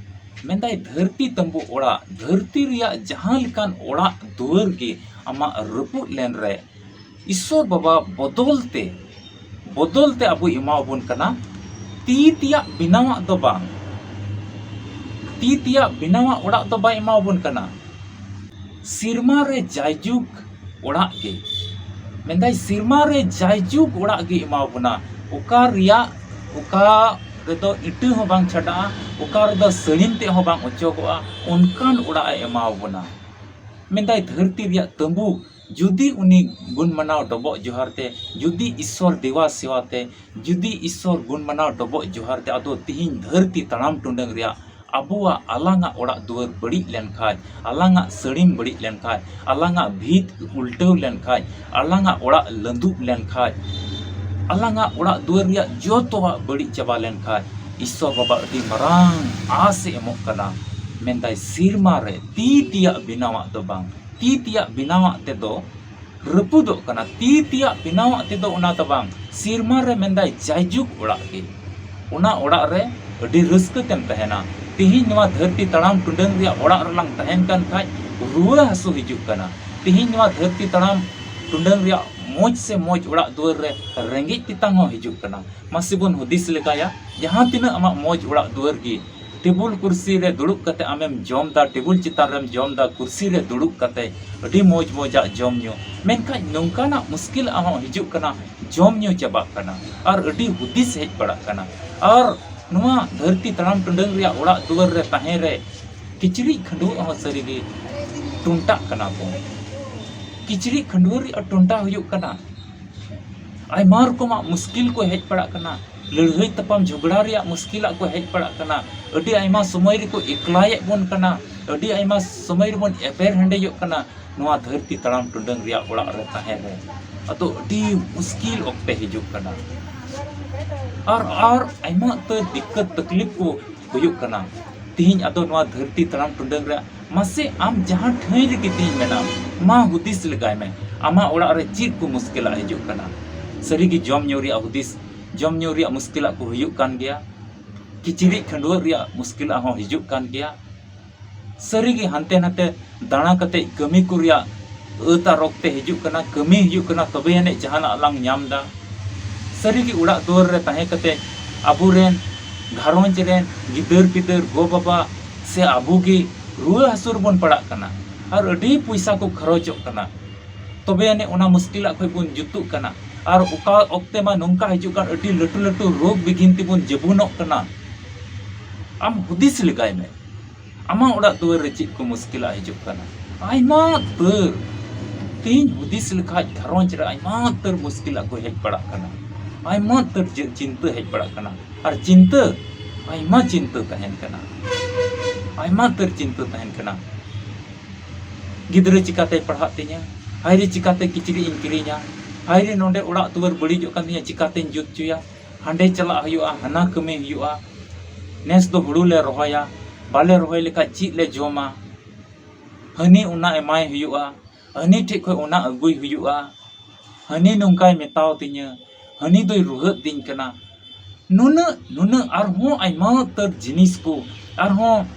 ᱢᱮᱱᱫᱟᱭ, ᱫᱷᱟᱹᱨᱛᱤ ᱛᱟᱹᱢᱵᱩ ᱚᱲᱟᱜ, ᱫᱷᱟᱹᱨᱛᱤ ᱨᱮᱭᱟᱜ ᱡᱟᱦᱟᱸ ᱞᱮᱠᱟᱱ ᱚᱲᱟᱜ ᱫᱩᱣᱟᱹᱨ ᱜᱮ ᱟᱢᱟᱜ ᱨᱟᱹᱯᱩᱫ ᱞᱮᱱ ᱨᱮ, ᱤᱥᱥᱚᱨ ᱵᱟᱵᱟ ᱵᱚᱫᱚᱞ ᱛᱮ, ᱵᱚᱫᱚᱞ ᱛᱮ ᱟᱵᱚᱭ ᱮᱢᱟᱣᱟᱵᱚᱱ ᱠᱟᱱᱟ᱾ ᱛᱤ ᱛᱮᱭᱟᱜ ᱵᱮᱱᱟᱣᱟᱜ ᱫᱚ ᱵᱟᱝ, ᱛᱤ ᱛᱮᱭᱟᱜ ᱵᱮᱱᱟᱣᱟᱜ ᱚᱲᱟᱜ ᱫᱚ ᱵᱟᱭ ᱮᱢᱟᱣᱟᱵᱚᱱ ᱠᱟᱱᱟ᱾ ᱥᱮᱨᱢᱟ ᱨᱮ ᱡᱟᱭᱡᱩᱜᱽ ᱚᱲᱟᱜ ᱜᱮ, ᱢᱮᱱᱫᱟᱭ, ᱥᱮᱨᱢᱟ ᱨᱮ ᱡᱟᱭᱡᱩᱜᱽ ᱚᱲᱟᱜ ᱜᱮ ᱮᱢᱟᱣᱟᱵᱚᱱᱟ᱾ ᱚᱠᱟ ᱨᱮᱭᱟᱜ, ᱚᱠᱟ ᱨᱮᱫᱚ ᱤᱴᱟᱹ ᱦᱚᱸ ᱵᱟᱝ ᱪᱷᱟᱰᱟᱜᱼᱟ, ᱚᱠᱟ ᱨᱮᱫᱚ ᱥᱟᱹᱲᱤᱢ ᱛᱮ ᱦᱚᱸ ᱵᱟᱝ ᱚᱪᱚᱜᱚᱜᱼᱟ, ᱚᱱᱠᱟᱱ ᱚᱲᱟᱜ ᱮ ᱮᱢᱟᱣᱟᱵᱚᱱᱟ᱾ ᱢᱮᱱᱫᱟᱭ, ᱫᱷᱟᱹᱨᱛᱤ ᱨᱮᱭᱟᱜ ᱛᱟᱹᱢᱵᱩ ᱡᱩᱫᱤ ᱩᱱᱤ ᱜᱩᱱ ᱢᱟᱱᱟᱣ ᱰᱚᱵᱚᱜ ᱡᱚᱦᱟᱨ ᱛᱮ, ᱡᱩᱫᱤ ᱤᱥᱥᱚᱨ ᱫᱮᱵᱟ ᱥᱮᱣᱟ ᱛᱮ, ᱡᱩᱫᱤ ᱤᱥᱥᱚᱨ ᱜᱩᱱ ᱢᱟᱱᱟᱣ ᱰᱚᱵᱚᱜ ᱡᱚᱦᱟᱨ ᱛᱮ, ᱟᱫᱚ ᱛᱤᱦᱤᱧ ᱫᱷᱟᱹᱨᱛᱤ ᱛᱟᱲᱟᱢ ᱴᱩᱰᱟᱹᱝ ᱨᱮᱭᱟᱜ ᱟᱵᱚᱣᱟᱜ ᱟᱞᱟᱝᱟᱜ ᱚᱲᱟᱜ ᱫᱩᱣᱟᱹᱨ ᱵᱟᱹᱲᱤᱡ ᱞᱮᱱᱠᱷᱟᱡ, ᱟᱞᱟᱝᱟᱜ ᱥᱟᱹᱲᱤᱢ ᱵᱟᱹᱲᱤᱡ ᱞᱮᱱᱠᱷᱟᱡ, ᱟᱞᱟᱝᱟᱜ ᱵᱷᱤᱛ ᱩᱞᱴᱟᱹᱣ ᱞᱮᱱᱠᱷᱟᱡ, ᱟᱞᱟᱝᱟᱜ ᱚᱲᱟᱜ ᱞᱟᱹᱫᱩᱵ ᱞᱮᱱᱠᱷᱟᱡ, ᱟᱞᱟᱝᱟᱜ ᱚᱲᱟᱜ ᱫᱩᱣᱟᱹᱨ ᱨᱮᱭᱟᱜ ᱡᱚᱛᱚᱣᱟᱜ ᱵᱟᱹᱲᱤᱡ ᱪᱟᱵᱟ ᱞᱮᱱᱠᱷᱟᱡ, ᱤᱥᱥᱚᱨ ᱵᱟᱵᱟ ᱟᱹᱰᱤ ᱢᱟᱨᱟᱝ ᱟᱸᱥ ᱮ ᱮᱢᱚᱜ ᱠᱟᱱᱟ᱾ ᱢᱮᱱᱫᱟᱭ, ᱥᱮᱨᱢᱟ ᱨᱮ ᱛᱤ ᱛᱮᱭᱟᱜ ᱵᱮᱱᱟᱣᱟᱜ ᱫᱚ ᱵᱟᱝ, ᱛᱤ ᱛᱮᱭᱟᱜ ᱵᱮᱱᱟᱣᱟᱜ ᱛᱮᱫᱚ ᱨᱟᱹᱯᱩᱫᱚᱜ ᱠᱟᱱᱟ, ᱛᱤ ᱛᱮᱭᱟᱜ ᱵᱮᱱᱟᱣᱟᱜ ᱛᱮᱫᱚ ᱚᱱᱟ ᱫᱚ ᱵᱟᱝ, ᱥᱮᱨᱢᱟ ᱨᱮ ᱢᱮᱱᱫᱟᱭ ᱡᱟᱭᱡᱩᱜᱽ ᱚᱲᱟᱜ ᱜᱮ᱾ ᱚᱱᱟ ᱚᱲᱟᱜ ᱨᱮ ᱟᱹᱰᱤ ᱨᱟᱹᱥᱠᱟᱹ ᱛᱮᱢ ᱛᱟᱦᱮᱱᱟ᱾ ᱛᱤᱦᱤᱧ ᱱᱚᱣᱟ ᱫᱷᱟᱹᱨᱛᱤ ᱛᱟᱲᱟᱢ ᱴᱩᱰᱟᱹᱝ ᱨᱮᱭᱟᱜ ᱚᱲᱟᱜ ᱨᱮᱞᱟᱝ ᱛᱟᱦᱮᱱ ᱠᱟᱱ ᱠᱷᱟᱡ, ᱨᱩᱣᱟᱹ ᱦᱟᱹᱥᱩ ᱦᱤᱡᱩᱜ ᱠᱟᱱᱟ᱾ ᱛᱤᱦᱤᱧ ᱱᱚᱣᱟ ᱫᱷᱟᱹᱨᱛᱤ ᱛᱟᱲᱟᱢ ᱴᱩᱰᱟᱹᱝ ᱨᱮᱭᱟᱜ ᱢᱚᱡᱽ ᱥᱮ ᱢᱚᱡᱽ ᱚᱲᱟᱜ ᱫᱩᱣᱟᱹᱨ ᱨᱮ ᱨᱮᱸᱜᱮᱡ ᱛᱮᱛᱟᱝ ᱦᱚᱸ ᱦᱤᱡᱩᱜ ᱠᱟᱱᱟ᱾ ᱢᱟᱥᱮ ᱵᱚᱱ ᱦᱩᱫᱤᱥ ᱞᱮᱜᱟᱭᱟ, ᱡᱟᱦᱟᱸ ᱛᱤᱱᱟᱹᱜ ᱟᱢᱟᱜ ᱢᱚᱡᱽ ᱚᱲᱟᱜ ᱫᱩᱣᱟᱹᱨ ᱜᱮ, ᱴᱮᱵᱩᱞ ᱠᱩᱨᱥᱤ ᱨᱮ ᱫᱩᱲᱩᱵ ᱠᱟᱛᱮ ᱟᱢᱮᱢ ᱡᱚᱢ ᱫᱟ, ᱴᱮᱵᱩᱞ ᱪᱮᱛᱟᱱ ᱨᱮᱢ ᱡᱚᱢ ᱫᱟ, ᱠᱩᱨᱥᱤ ᱨᱮ ᱫᱩᱲᱩᱵ ᱠᱟᱛᱮ ᱟᱹᱰᱤ ᱢᱚᱡᱽ ᱢᱚᱡᱟᱜ ᱡᱚᱢ ᱧᱩ, ᱢᱮᱱᱠᱷᱟᱱ ᱱᱚᱝᱠᱟᱱᱟᱜ ᱢᱩᱥᱠᱤᱞ ᱦᱚᱸ ᱦᱤᱡᱩᱜ ᱠᱟᱱᱟ, ᱡᱚᱢ ᱧᱩ ᱪᱟᱵᱟᱜ ᱠᱟᱱᱟ ᱟᱨ ᱟᱹᱰᱤ ᱦᱩᱫᱤᱥ ᱦᱮᱡ ᱯᱟᱲᱟᱜ ᱠᱟᱱᱟ᱾ ᱟᱨ ᱱᱚᱣᱟ ᱫᱷᱟᱹᱨᱛᱤ ᱛᱟᱲᱟᱢ ᱴᱩᱰᱟᱹᱝ ᱨᱮᱭᱟᱜ ᱚᱲᱟᱜ ᱫᱩᱣᱟᱹᱨ ᱨᱮ ᱛᱟᱦᱮᱸ ᱨᱮ ᱠᱤᱪᱨᱤᱡ ᱠᱷᱟᱹᱰᱩᱣᱟᱹᱜ ᱦᱚᱸ ᱥᱟᱹᱨᱤᱜᱮ ᱴᱩᱱᱴᱟᱜ ᱠᱟᱱᱟ ᱵᱚᱱ᱾ ᱠᱤᱪᱨᱤᱡ ᱠᱷᱟᱹᱰᱩᱣᱟᱹ ᱨᱮᱭᱟᱜ ᱴᱩᱱᱴᱟ ᱦᱩᱭᱩᱜ ᱠᱟᱱᱟ᱾ ᱟᱭᱢᱟ ᱨᱚᱠᱚᱢᱟᱜ ᱢᱩᱥᱠᱤᱞ ᱠᱚ ᱦᱮᱡ ᱯᱟᱲᱟᱜ ᱠᱟᱱᱟ, ᱞᱟᱹᱲᱦᱟᱹᱭ ᱛᱟᱯᱟᱢ ᱡᱷᱚᱜᱽᱲᱟ ᱨᱮᱭᱟᱜ ᱢᱩᱥᱠᱤᱞᱟᱜ ᱠᱚ ᱦᱮᱡ ᱯᱟᱲᱟᱜ ᱠᱟᱱᱟ, ᱟᱹᱰᱤ ᱟᱭᱢᱟ ᱥᱚᱢᱚᱭ ᱨᱮᱠᱚ ᱮᱠᱞᱟᱭᱮᱫ ᱵᱚᱱ ᱠᱟᱱᱟ, ᱟᱹᱰᱤ ᱟᱭᱢᱟ ᱥᱚᱢᱚᱭ ᱨᱮᱵᱚᱱ ᱮᱯᱮᱨ ᱦᱮᱸᱰᱮᱡᱚᱜ ᱠᱟᱱᱟ᱾ ᱱᱚᱣᱟ ᱫᱷᱟᱹᱨᱛᱤ ᱛᱟᱲᱟᱢ ᱴᱩᱰᱟᱹᱝ ᱨᱮᱭᱟᱜ ᱚᱲᱟᱜ ᱨᱮ ᱛᱟᱦᱮᱸ ᱨᱮ ᱟᱫᱚ ᱟᱹᱰᱤ ᱢᱩᱥᱠᱤᱞ ᱚᱠᱛᱮ ᱦᱤᱡᱩᱜ ᱠᱟᱱᱟ᱾ ᱟᱨ ᱟᱨ ᱟᱭᱢᱟ ᱩᱛᱟᱹᱨ ᱫᱤᱠᱠᱟᱛ ᱛᱟᱠᱞᱤᱯ ᱠᱚ ᱦᱩᱭᱩᱜ ᱠᱟᱱᱟ᱾ ᱛᱤᱦᱤᱧ ᱟᱫᱚ ᱱᱚᱣᱟ ᱫᱷᱟᱹᱨᱛᱤ ᱛᱟᱲᱟᱢ ᱴᱩᱰᱟᱹᱝ ᱨᱮ ᱢᱟᱥᱮ ᱟᱢ ᱡᱟᱦᱟᱸ ᱴᱷᱟᱹᱭ ᱨᱮᱜᱮ ᱛᱤᱦᱤᱧ ᱢᱮᱱᱟᱢ, ᱢᱟ ᱦᱩᱫᱤᱥ ᱞᱮᱜᱟᱭ ᱢᱮ, ᱟᱢᱟᱜ ᱚᱲᱟᱜ ᱨᱮ ᱪᱮᱫ ᱠᱚ ᱢᱩᱥᱠᱤᱞᱟᱜ ᱦᱤᱡᱩᱜ ᱠᱟᱱᱟ᱾ ᱥᱟᱹᱨᱤᱜᱮ ᱡᱚᱢ ᱧᱩ ᱨᱮᱭᱟᱜ ᱦᱩᱫᱤᱥ, ᱡᱚᱢ ᱧᱩ ᱨᱮᱭᱟᱜ ᱢᱩᱥᱠᱤᱞᱟᱜ ᱠᱚ ᱦᱩᱭᱩᱜ ᱠᱟᱱ ᱜᱮᱭᱟ, ᱠᱤᱪᱨᱤᱡ ᱠᱷᱟᱹᱰᱩᱣᱟᱹᱜ ᱨᱮᱭᱟᱜ ᱢᱩᱥᱠᱤᱞᱟᱜ ᱦᱚᱸ ᱦᱤᱡᱩᱜ ᱠᱟᱱ ᱜᱮᱭᱟ᱾ ᱥᱟᱹᱨᱤᱜᱮ ᱦᱟᱱᱛᱮ ᱱᱟᱛᱮ ᱫᱟᱬᱟ ᱠᱟᱛᱮ ᱠᱟᱹᱢᱤ ᱠᱚ ᱨᱮᱭᱟᱜ ᱟᱹᱛ ᱟᱨ ᱚᱠᱛᱮ ᱦᱤᱡᱩᱜ ᱠᱟᱱᱟ, ᱠᱟᱹᱢᱤ ᱦᱩᱭᱩᱜ ᱠᱟᱱᱟ, ᱛᱚᱵᱮ ᱟᱹᱱᱤᱡ ᱡᱟᱦᱟᱱᱟᱜ ᱞᱟᱝ ᱧᱟᱢ ᱮᱫᱟ᱾ ᱥᱟᱹᱨᱤᱜᱮ ᱚᱲᱟᱜ ᱫᱩᱣᱟᱹᱨ ᱨᱮ ᱛᱟᱦᱮᱸ ᱠᱟᱛᱮ ᱟᱵᱚᱨᱮᱱ ᱜᱷᱟᱨᱚᱸᱡᱽ ᱨᱮᱱ ᱜᱤᱫᱟᱹᱨ ᱯᱤᱫᱟᱹᱨ ᱜᱚ ᱵᱟᱵᱟ ᱥᱮ ᱟᱵᱚ ᱜᱮ ᱨᱩᱣᱟᱹ ᱦᱟᱹᱥᱩ ᱨᱮᱵᱚᱱ ᱯᱟᱲᱟᱜ ᱠᱟᱱᱟ ᱟᱨ ᱟᱹᱰᱤ ᱯᱚᱭᱥᱟ ᱠᱚ ᱠᱷᱚᱨᱚᱪᱚᱜ ᱠᱟᱱᱟ᱾ ᱛᱚᱵᱮ ᱟᱹᱱᱤᱡ ᱚᱱᱟ ᱢᱩᱥᱠᱤᱞᱟᱜ ᱠᱷᱚᱱ ᱵᱚᱱ ᱡᱩᱛᱩᱜ ᱠᱟᱱᱟ᱾ ᱟᱨ ᱚᱠᱟ ᱚᱠᱛᱮ ᱢᱟ ᱱᱚᱝᱠᱟ ᱦᱤᱡᱩᱜ ᱠᱟᱱ, ᱟᱹᱰᱤ ᱞᱟᱹᱴᱩ ᱞᱟᱹᱴᱩ ᱨᱳᱜᱽ ᱵᱤᱜᱷᱤᱱ ᱛᱮᱵᱚᱱ ᱡᱟᱹᱵᱩᱱᱚᱜ ᱠᱟᱱᱟ᱾ ᱟᱢ ᱦᱩᱫᱤᱥ ᱞᱮᱜᱟᱭ ᱢᱮ, ᱟᱢᱟᱜ ᱚᱲᱟᱜ ᱫᱩᱣᱟᱹᱨ ᱨᱮ ᱪᱮᱫ ᱠᱚ ᱢᱩᱥᱠᱤᱞᱟᱜ ᱦᱤᱡᱩᱜ ᱠᱟᱱᱟ? ᱟᱭᱢᱟ ᱩᱛᱟᱹᱨ᱾ ᱛᱤᱦᱤᱧ ᱦᱩᱫᱤᱥ ᱞᱮᱠᱷᱟᱡ ᱜᱷᱟᱨᱚᱸᱡᱽ ᱨᱮ ᱟᱭᱢᱟ ᱩᱛᱟᱹᱨ ᱢᱩᱥᱠᱤᱞᱟᱜ ᱠᱚ ᱦᱮᱡ ᱯᱟᱲᱟᱜ ᱠᱟᱱᱟ, ᱟᱭᱢᱟ ᱩᱛᱟᱹᱨ ᱪᱤ-, ᱪᱤᱱᱛᱟᱹ ᱦᱮᱡ ᱯᱟᱲᱟᱜ ᱠᱟᱱᱟ᱾ ᱟᱨ ᱪᱤᱱᱛᱟᱹ, ᱟᱭᱢᱟ ᱪᱤᱱᱛᱟᱹ ᱛᱟᱦᱮᱱ ᱠᱟᱱᱟ, ᱟᱭᱢᱟ ᱩᱛᱟᱹᱨ ᱪᱤᱱᱛᱟᱹ ᱛᱟᱦᱮᱱ ᱠᱟᱱᱟ᱾ ᱜᱤᱫᱽᱨᱟᱹ ᱪᱤᱠᱟᱛᱮᱭ ᱯᱟᱲᱦᱟᱜ ᱛᱤᱧᱟᱹ? ᱦᱟᱭᱨᱮ, ᱪᱤᱠᱟᱛᱮ ᱠᱤᱪᱨᱤᱡ ᱤᱧ ᱠᱤᱨᱤᱧᱟ? ᱦᱟᱭᱨᱮ, ᱱᱚᱰᱮ ᱚᱲᱟᱜ ᱫᱩᱣᱟᱹᱨ ᱵᱟᱹᱲᱤᱡᱚᱜ ᱠᱟᱱ ᱛᱤᱧᱟᱹ, ᱪᱤᱠᱟᱛᱮᱧ ᱡᱩᱛ ᱦᱚᱪᱚᱭᱟ? ᱦᱟᱸᱰᱮ ᱪᱟᱞᱟᱜ ᱦᱩᱭᱩᱜᱼᱟ, ᱦᱟᱱᱟ ᱠᱟᱹᱢᱤ ᱦᱩᱭᱩᱜᱼᱟ, ᱱᱮᱥ ᱫᱚ ᱦᱩᱲᱩ ᱞᱮ ᱨᱚᱦᱚᱭᱟ, ᱵᱟᱞᱮ ᱨᱚᱦᱚᱭ ᱞᱮᱠᱷᱟᱡ ᱪᱮᱫ ᱞᱮ ᱡᱚᱢᱟ? ᱦᱟᱹᱱᱤ ᱚᱱᱟ ᱮᱢᱟᱭ ᱦᱩᱭᱩᱜᱼᱟ, ᱦᱟᱹᱱᱤ ᱴᱷᱮᱡ ᱠᱷᱚᱡ ᱚᱱᱟ ᱟᱹᱜᱩᱭ ᱦᱩᱭᱩᱜᱼᱟ, ᱦᱟᱹᱱᱤ ᱱᱚᱝᱠᱟᱭ ᱢᱮᱛᱟᱣ ᱛᱤᱧᱟᱹ, ᱦᱟᱹᱱᱤ ᱫᱚᱭ ᱨᱩᱦᱟᱹᱜ ᱫᱤᱧ ᱠᱟᱱᱟ᱾ ᱱᱩᱱᱟᱹᱜ, ᱱᱩᱱᱟᱹᱜ ᱟᱨᱦᱚᱸ ᱟᱭᱢᱟ ᱩᱛᱟᱹᱨ ᱡᱤᱱᱤᱥ ᱠᱚ, ᱟᱨᱦᱚᱸ,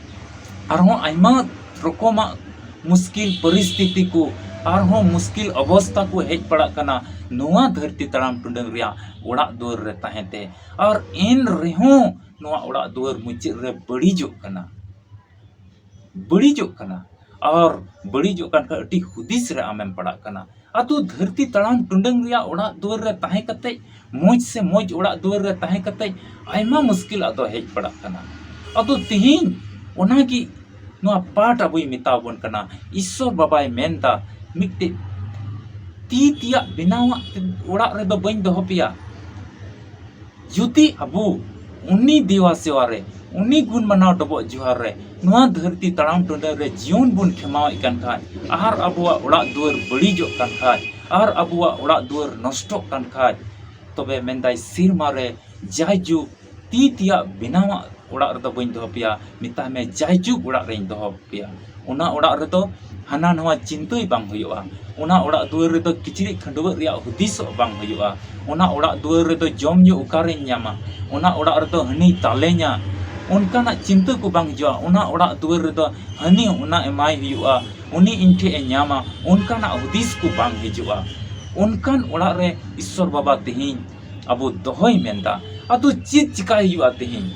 ᱟᱨᱦᱚᱸ ᱟᱭᱢᱟ ᱨᱚᱠᱚᱢᱟᱜ ᱢᱩᱥᱠᱤᱞ ᱯᱚᱨᱤᱥᱛᱷᱤᱛᱤ ᱠᱚ, ᱟᱨᱦᱚᱸ ᱢᱩᱥᱠᱤᱞ ᱚᱵᱚᱥᱛᱟ ᱠᱚ ᱦᱮᱡ ᱯᱟᱲᱟᱜ ᱠᱟᱱᱟ ᱱᱚᱣᱟ ᱫᱷᱟᱹᱨᱛᱤ ᱛᱟᱲᱟᱢ ᱴᱩᱰᱟᱹᱝ ᱨᱮᱭᱟᱜ ᱚᱲᱟᱜ ᱫᱩᱣᱟᱹᱨ ᱨᱮ ᱛᱟᱦᱮᱸ ᱛᱮ᱾ ᱟᱨ ᱮᱱ ᱨᱮᱦᱚᱸ ᱱᱚᱣᱟ ᱚᱲᱟᱜ ᱫᱩᱣᱟᱹᱨ ᱢᱩᱪᱟᱹᱫ ᱨᱮ ᱵᱟᱹᱲᱤᱡᱚᱜ ᱠᱟᱱᱟ, ᱵᱟᱹᱲᱤᱡᱚᱜ ᱠᱟᱱᱟ᱾ ᱟᱨ ᱵᱟᱹᱲᱤᱡᱚᱜ ᱠᱟᱱ ᱠᱷᱟᱱ ᱟᱹᱰᱤ ᱦᱩᱫᱤᱥ ᱨᱮ ᱟᱢᱮᱢ ᱯᱟᱲᱟᱜ ᱠᱟᱱᱟ᱾ ᱟᱫᱚ ᱫᱷᱟᱹᱨᱛᱤ ᱛᱟᱲᱟᱢ ᱴᱩᱰᱟᱹᱝ ᱨᱮᱭᱟᱜ ᱚᱲᱟᱜ ᱫᱩᱣᱟᱹᱨ ᱨᱮ ᱛᱟᱦᱮᱸ ᱠᱟᱛᱮ, ᱢᱚᱡᱽ ᱥᱮ ᱢᱚᱡᱽ ᱚᱲᱟᱜ ᱫᱩᱣᱟᱹᱨ ᱨᱮ ᱛᱟᱦᱮᱸ ᱠᱟᱛᱮ ᱟᱭᱢᱟ ᱢᱩᱥᱠᱤᱞ ᱟᱫᱚ ᱦᱮᱡ ᱯᱟᱲᱟᱜ ᱠᱟᱱᱟ᱾ ᱟᱫᱚ ᱛᱤᱦᱤᱧ ᱚᱱᱟᱜᱮ ᱱᱚᱣᱟ ᱯᱟᱴ ᱟᱵᱚᱭ ᱢᱮᱛᱟ ᱵᱚᱱ ᱠᱟᱱᱟ᱾ ᱤᱥᱥᱚᱨ ᱵᱟᱵᱟᱭ ᱢᱮᱱᱫᱟ, ᱢᱤᱫᱴᱮᱡ ᱛᱤ ᱛᱮᱭᱟᱜ ᱵᱮᱱᱟᱣᱟᱜ ᱚᱲᱟᱜ ᱨᱮᱫᱚ ᱵᱟᱹᱧ ᱫᱚᱦᱚ ᱯᱮᱭᱟ᱾ ᱡᱩᱫᱤ ᱟᱵᱚ ᱩᱱᱤ ᱫᱮᱣᱟ ᱥᱮᱣᱟ ᱨᱮ, ᱩᱱᱤ ᱜᱩᱱ ᱢᱟᱱᱟᱣ ᱰᱚᱵᱚᱜ ᱡᱚᱦᱟᱨ ᱨᱮ, ᱱᱚᱣᱟ ᱫᱷᱟᱹᱨᱛᱤ ᱛᱟᱲᱟᱢ ᱴᱩᱰᱟᱹᱝ ᱨᱮ ᱡᱤᱭᱚᱱ ᱵᱚᱱ ᱠᱷᱮᱢᱟᱣᱮᱫ ᱠᱟᱱ ᱠᱷᱟᱡ, ᱟᱨ ᱟᱵᱚᱣᱟᱜ ᱚᱲᱟᱜ ᱫᱩᱣᱟᱹᱨ ᱵᱟᱹᱲᱤᱡᱚᱜ ᱠᱟᱱ ᱠᱷᱟᱡ, ᱟᱨ ᱟᱵᱚᱣᱟᱜ ᱚᱲᱟᱜ ᱫᱩᱣᱟᱹᱨ ᱱᱚᱥᱴᱚᱜ ᱠᱟᱱ ᱠᱷᱟᱡ, ᱛᱚᱵᱮ ᱢᱮᱱᱫᱟᱭ, ᱥᱮᱨᱢᱟ ᱨᱮ ᱡᱟᱭᱡᱩᱜᱽ ᱛᱤ ᱛᱮᱭᱟᱜ ᱵᱮᱱᱟᱣᱟᱜ ᱚᱲᱟᱜ ᱨᱮᱫᱚ ᱵᱟᱹᱧ ᱫᱚᱦᱚ ᱯᱮᱭᱟ, ᱢᱮᱛᱟᱭ ᱢᱮ ᱡᱟᱭᱡᱩᱜᱽ ᱚᱲᱟᱜ ᱨᱮᱧ ᱫᱚᱦᱚ ᱯᱮᱭᱟ᱾ ᱚᱱᱟ ᱚᱲᱟᱜ ᱨᱮᱫᱚ ᱦᱟᱱᱟ ᱱᱟᱣᱟ ᱪᱤᱱᱛᱟᱹᱭ ᱵᱟᱝ ᱦᱩᱭᱩᱜᱼᱟ᱾ ᱚᱱᱟ ᱚᱲᱟᱜ ᱫᱩᱣᱟᱹᱨ ᱨᱮᱫᱚ ᱠᱤᱪᱨᱤᱡ ᱠᱷᱟᱹᱰᱩᱣᱟᱹᱜ ᱨᱮᱭᱟᱜ ᱦᱩᱫᱤᱥᱚᱜ ᱵᱟᱝ ᱦᱩᱭᱩᱜᱼᱟ᱾ ᱚᱱᱟ ᱚᱲᱟᱜ ᱫᱩᱣᱟᱹᱨ ᱨᱮᱫᱚ ᱡᱚᱢ ᱧᱩ ᱚᱠᱟᱨᱮᱧ ᱧᱟᱢᱟ, ᱚᱱᱟ ᱚᱲᱟᱜ ᱨᱮᱫᱚ ᱦᱟᱹᱱᱤᱭ ᱫᱟᱞᱮᱧᱟ, ᱚᱱᱠᱟᱱᱟᱜ ᱪᱤᱱᱛᱟᱹ ᱠᱚ ᱵᱟᱝ ᱦᱤᱡᱩᱜᱼᱟ᱾ ᱚᱱᱟ ᱚᱲᱟᱜ ᱫᱩᱣᱟᱹᱨ ᱨᱮᱫᱚ ᱦᱟᱹᱱᱤ ᱚᱱᱟ ᱮᱢᱟᱭ ᱦᱩᱭᱩᱜᱼᱟ, ᱩᱱᱤ ᱤᱧ ᱴᱷᱮᱡ ᱮ ᱧᱟᱢᱟ, ᱚᱱᱠᱟᱱᱟᱜ ᱦᱩᱫᱤᱥ ᱠᱚ ᱵᱟᱝ ᱦᱤᱡᱩᱜᱼᱟ᱾ ᱚᱱᱠᱟᱱ ᱚᱲᱟᱜ ᱨᱮ ᱤᱥᱥᱚᱨ ᱵᱟᱵᱟ ᱛᱮᱦᱮᱧ ᱟᱵᱚ ᱫᱚᱦᱚᱭ ᱢᱮᱱᱫᱟ᱾ ᱟᱫᱚ ᱪᱮᱫ ᱪᱤᱠᱟᱭ ᱦᱩᱭᱩᱜᱼᱟ ᱛᱮᱦᱮᱧ?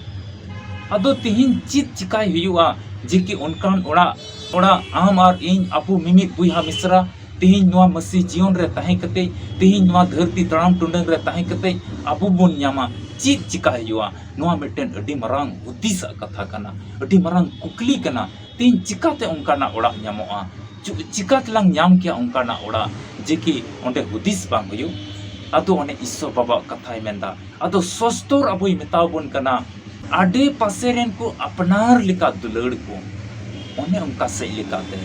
ᱟᱫᱚ ᱛᱮᱦᱮᱧ ᱪᱮᱫ ᱪᱤᱠᱟᱭ ᱦᱩᱭᱩᱜᱼᱟ ᱡᱮ ᱠᱤ ᱚᱱᱠᱟᱱ ᱚᱲᱟᱜ, ᱚᱲᱟᱜ ᱟᱢ ᱟᱨ ᱤᱧ, ᱟᱵᱚ ᱢᱤᱢᱤᱫ ᱵᱚᱭᱦᱟ ᱢᱤᱥᱨᱟ ᱛᱮᱦᱮᱧ ᱱᱚᱣᱟ ᱢᱟᱹᱥᱤ ᱡᱤᱭᱚᱱ ᱨᱮ ᱛᱟᱦᱮᱸ ᱠᱟᱛᱮ, ᱛᱮᱦᱮᱧ ᱱᱚᱣᱟ ᱫᱷᱟᱹᱨᱛᱤ ᱛᱟᱲᱟᱢ ᱴᱩᱰᱟᱹᱝ ᱨᱮ ᱛᱟᱦᱮᱸ ᱠᱟᱛᱮ ᱟᱵᱚ ᱵᱚᱱ ᱧᱟᱢᱟ? ᱪᱮᱫ ᱪᱤᱠᱟᱭ ᱦᱩᱭᱩᱜᱼᱟ? ᱱᱚᱣᱟ ᱢᱤᱫᱴᱮᱱ ᱟᱹᱰᱤ ᱢᱟᱨᱟᱝ ᱦᱩᱫᱤᱥᱟᱜ ᱠᱟᱛᱷᱟ ᱠᱟᱱᱟ, ᱟᱹᱰᱤ ᱢᱟᱨᱟᱝ ᱠᱩᱠᱞᱤ ᱠᱟᱱᱟ᱾ ᱛᱮᱦᱮᱧ ᱪᱤᱠᱟᱛᱮ ᱚᱱᱠᱟᱱᱟᱜ ᱚᱲᱟᱜ ᱧᱟᱢᱚᱜᱼᱟ? ᱪᱩ-, ᱪᱤᱠᱟ ᱛᱮᱞᱟᱝ ᱧᱟᱢ ᱠᱮᱭᱟ ᱚᱱᱠᱟᱱᱟᱜ ᱚᱲᱟᱜ ᱡᱮ ᱠᱤ ᱚᱸᱰᱮ ᱦᱩᱫᱤᱥ ᱵᱟᱝ ᱦᱩᱭᱩᱜ? ᱟᱫᱚ ᱚᱱᱮ ᱤᱥᱥᱚᱨ ᱵᱟᱵᱟᱣᱟᱜ ᱠᱟᱛᱷᱟᱭ ᱢᱮᱱᱫᱟ᱾ ᱟᱫᱚ ᱥᱚᱥᱛᱚᱨ ᱟᱵᱚᱭ ᱢᱮᱛᱟ ᱵᱚᱱ ᱠᱟᱱᱟ, ᱟᱰᱮ ᱯᱟᱥᱮ ᱨᱮᱱ ᱠᱚ ᱟᱯᱱᱟᱨ ᱞᱮᱠᱟ ᱫᱩᱞᱟᱹᱲ ᱠᱚ᱾ ᱚᱱᱮ ᱚᱱᱠᱟ ᱥᱮᱫ ᱞᱮᱠᱟᱛᱮ,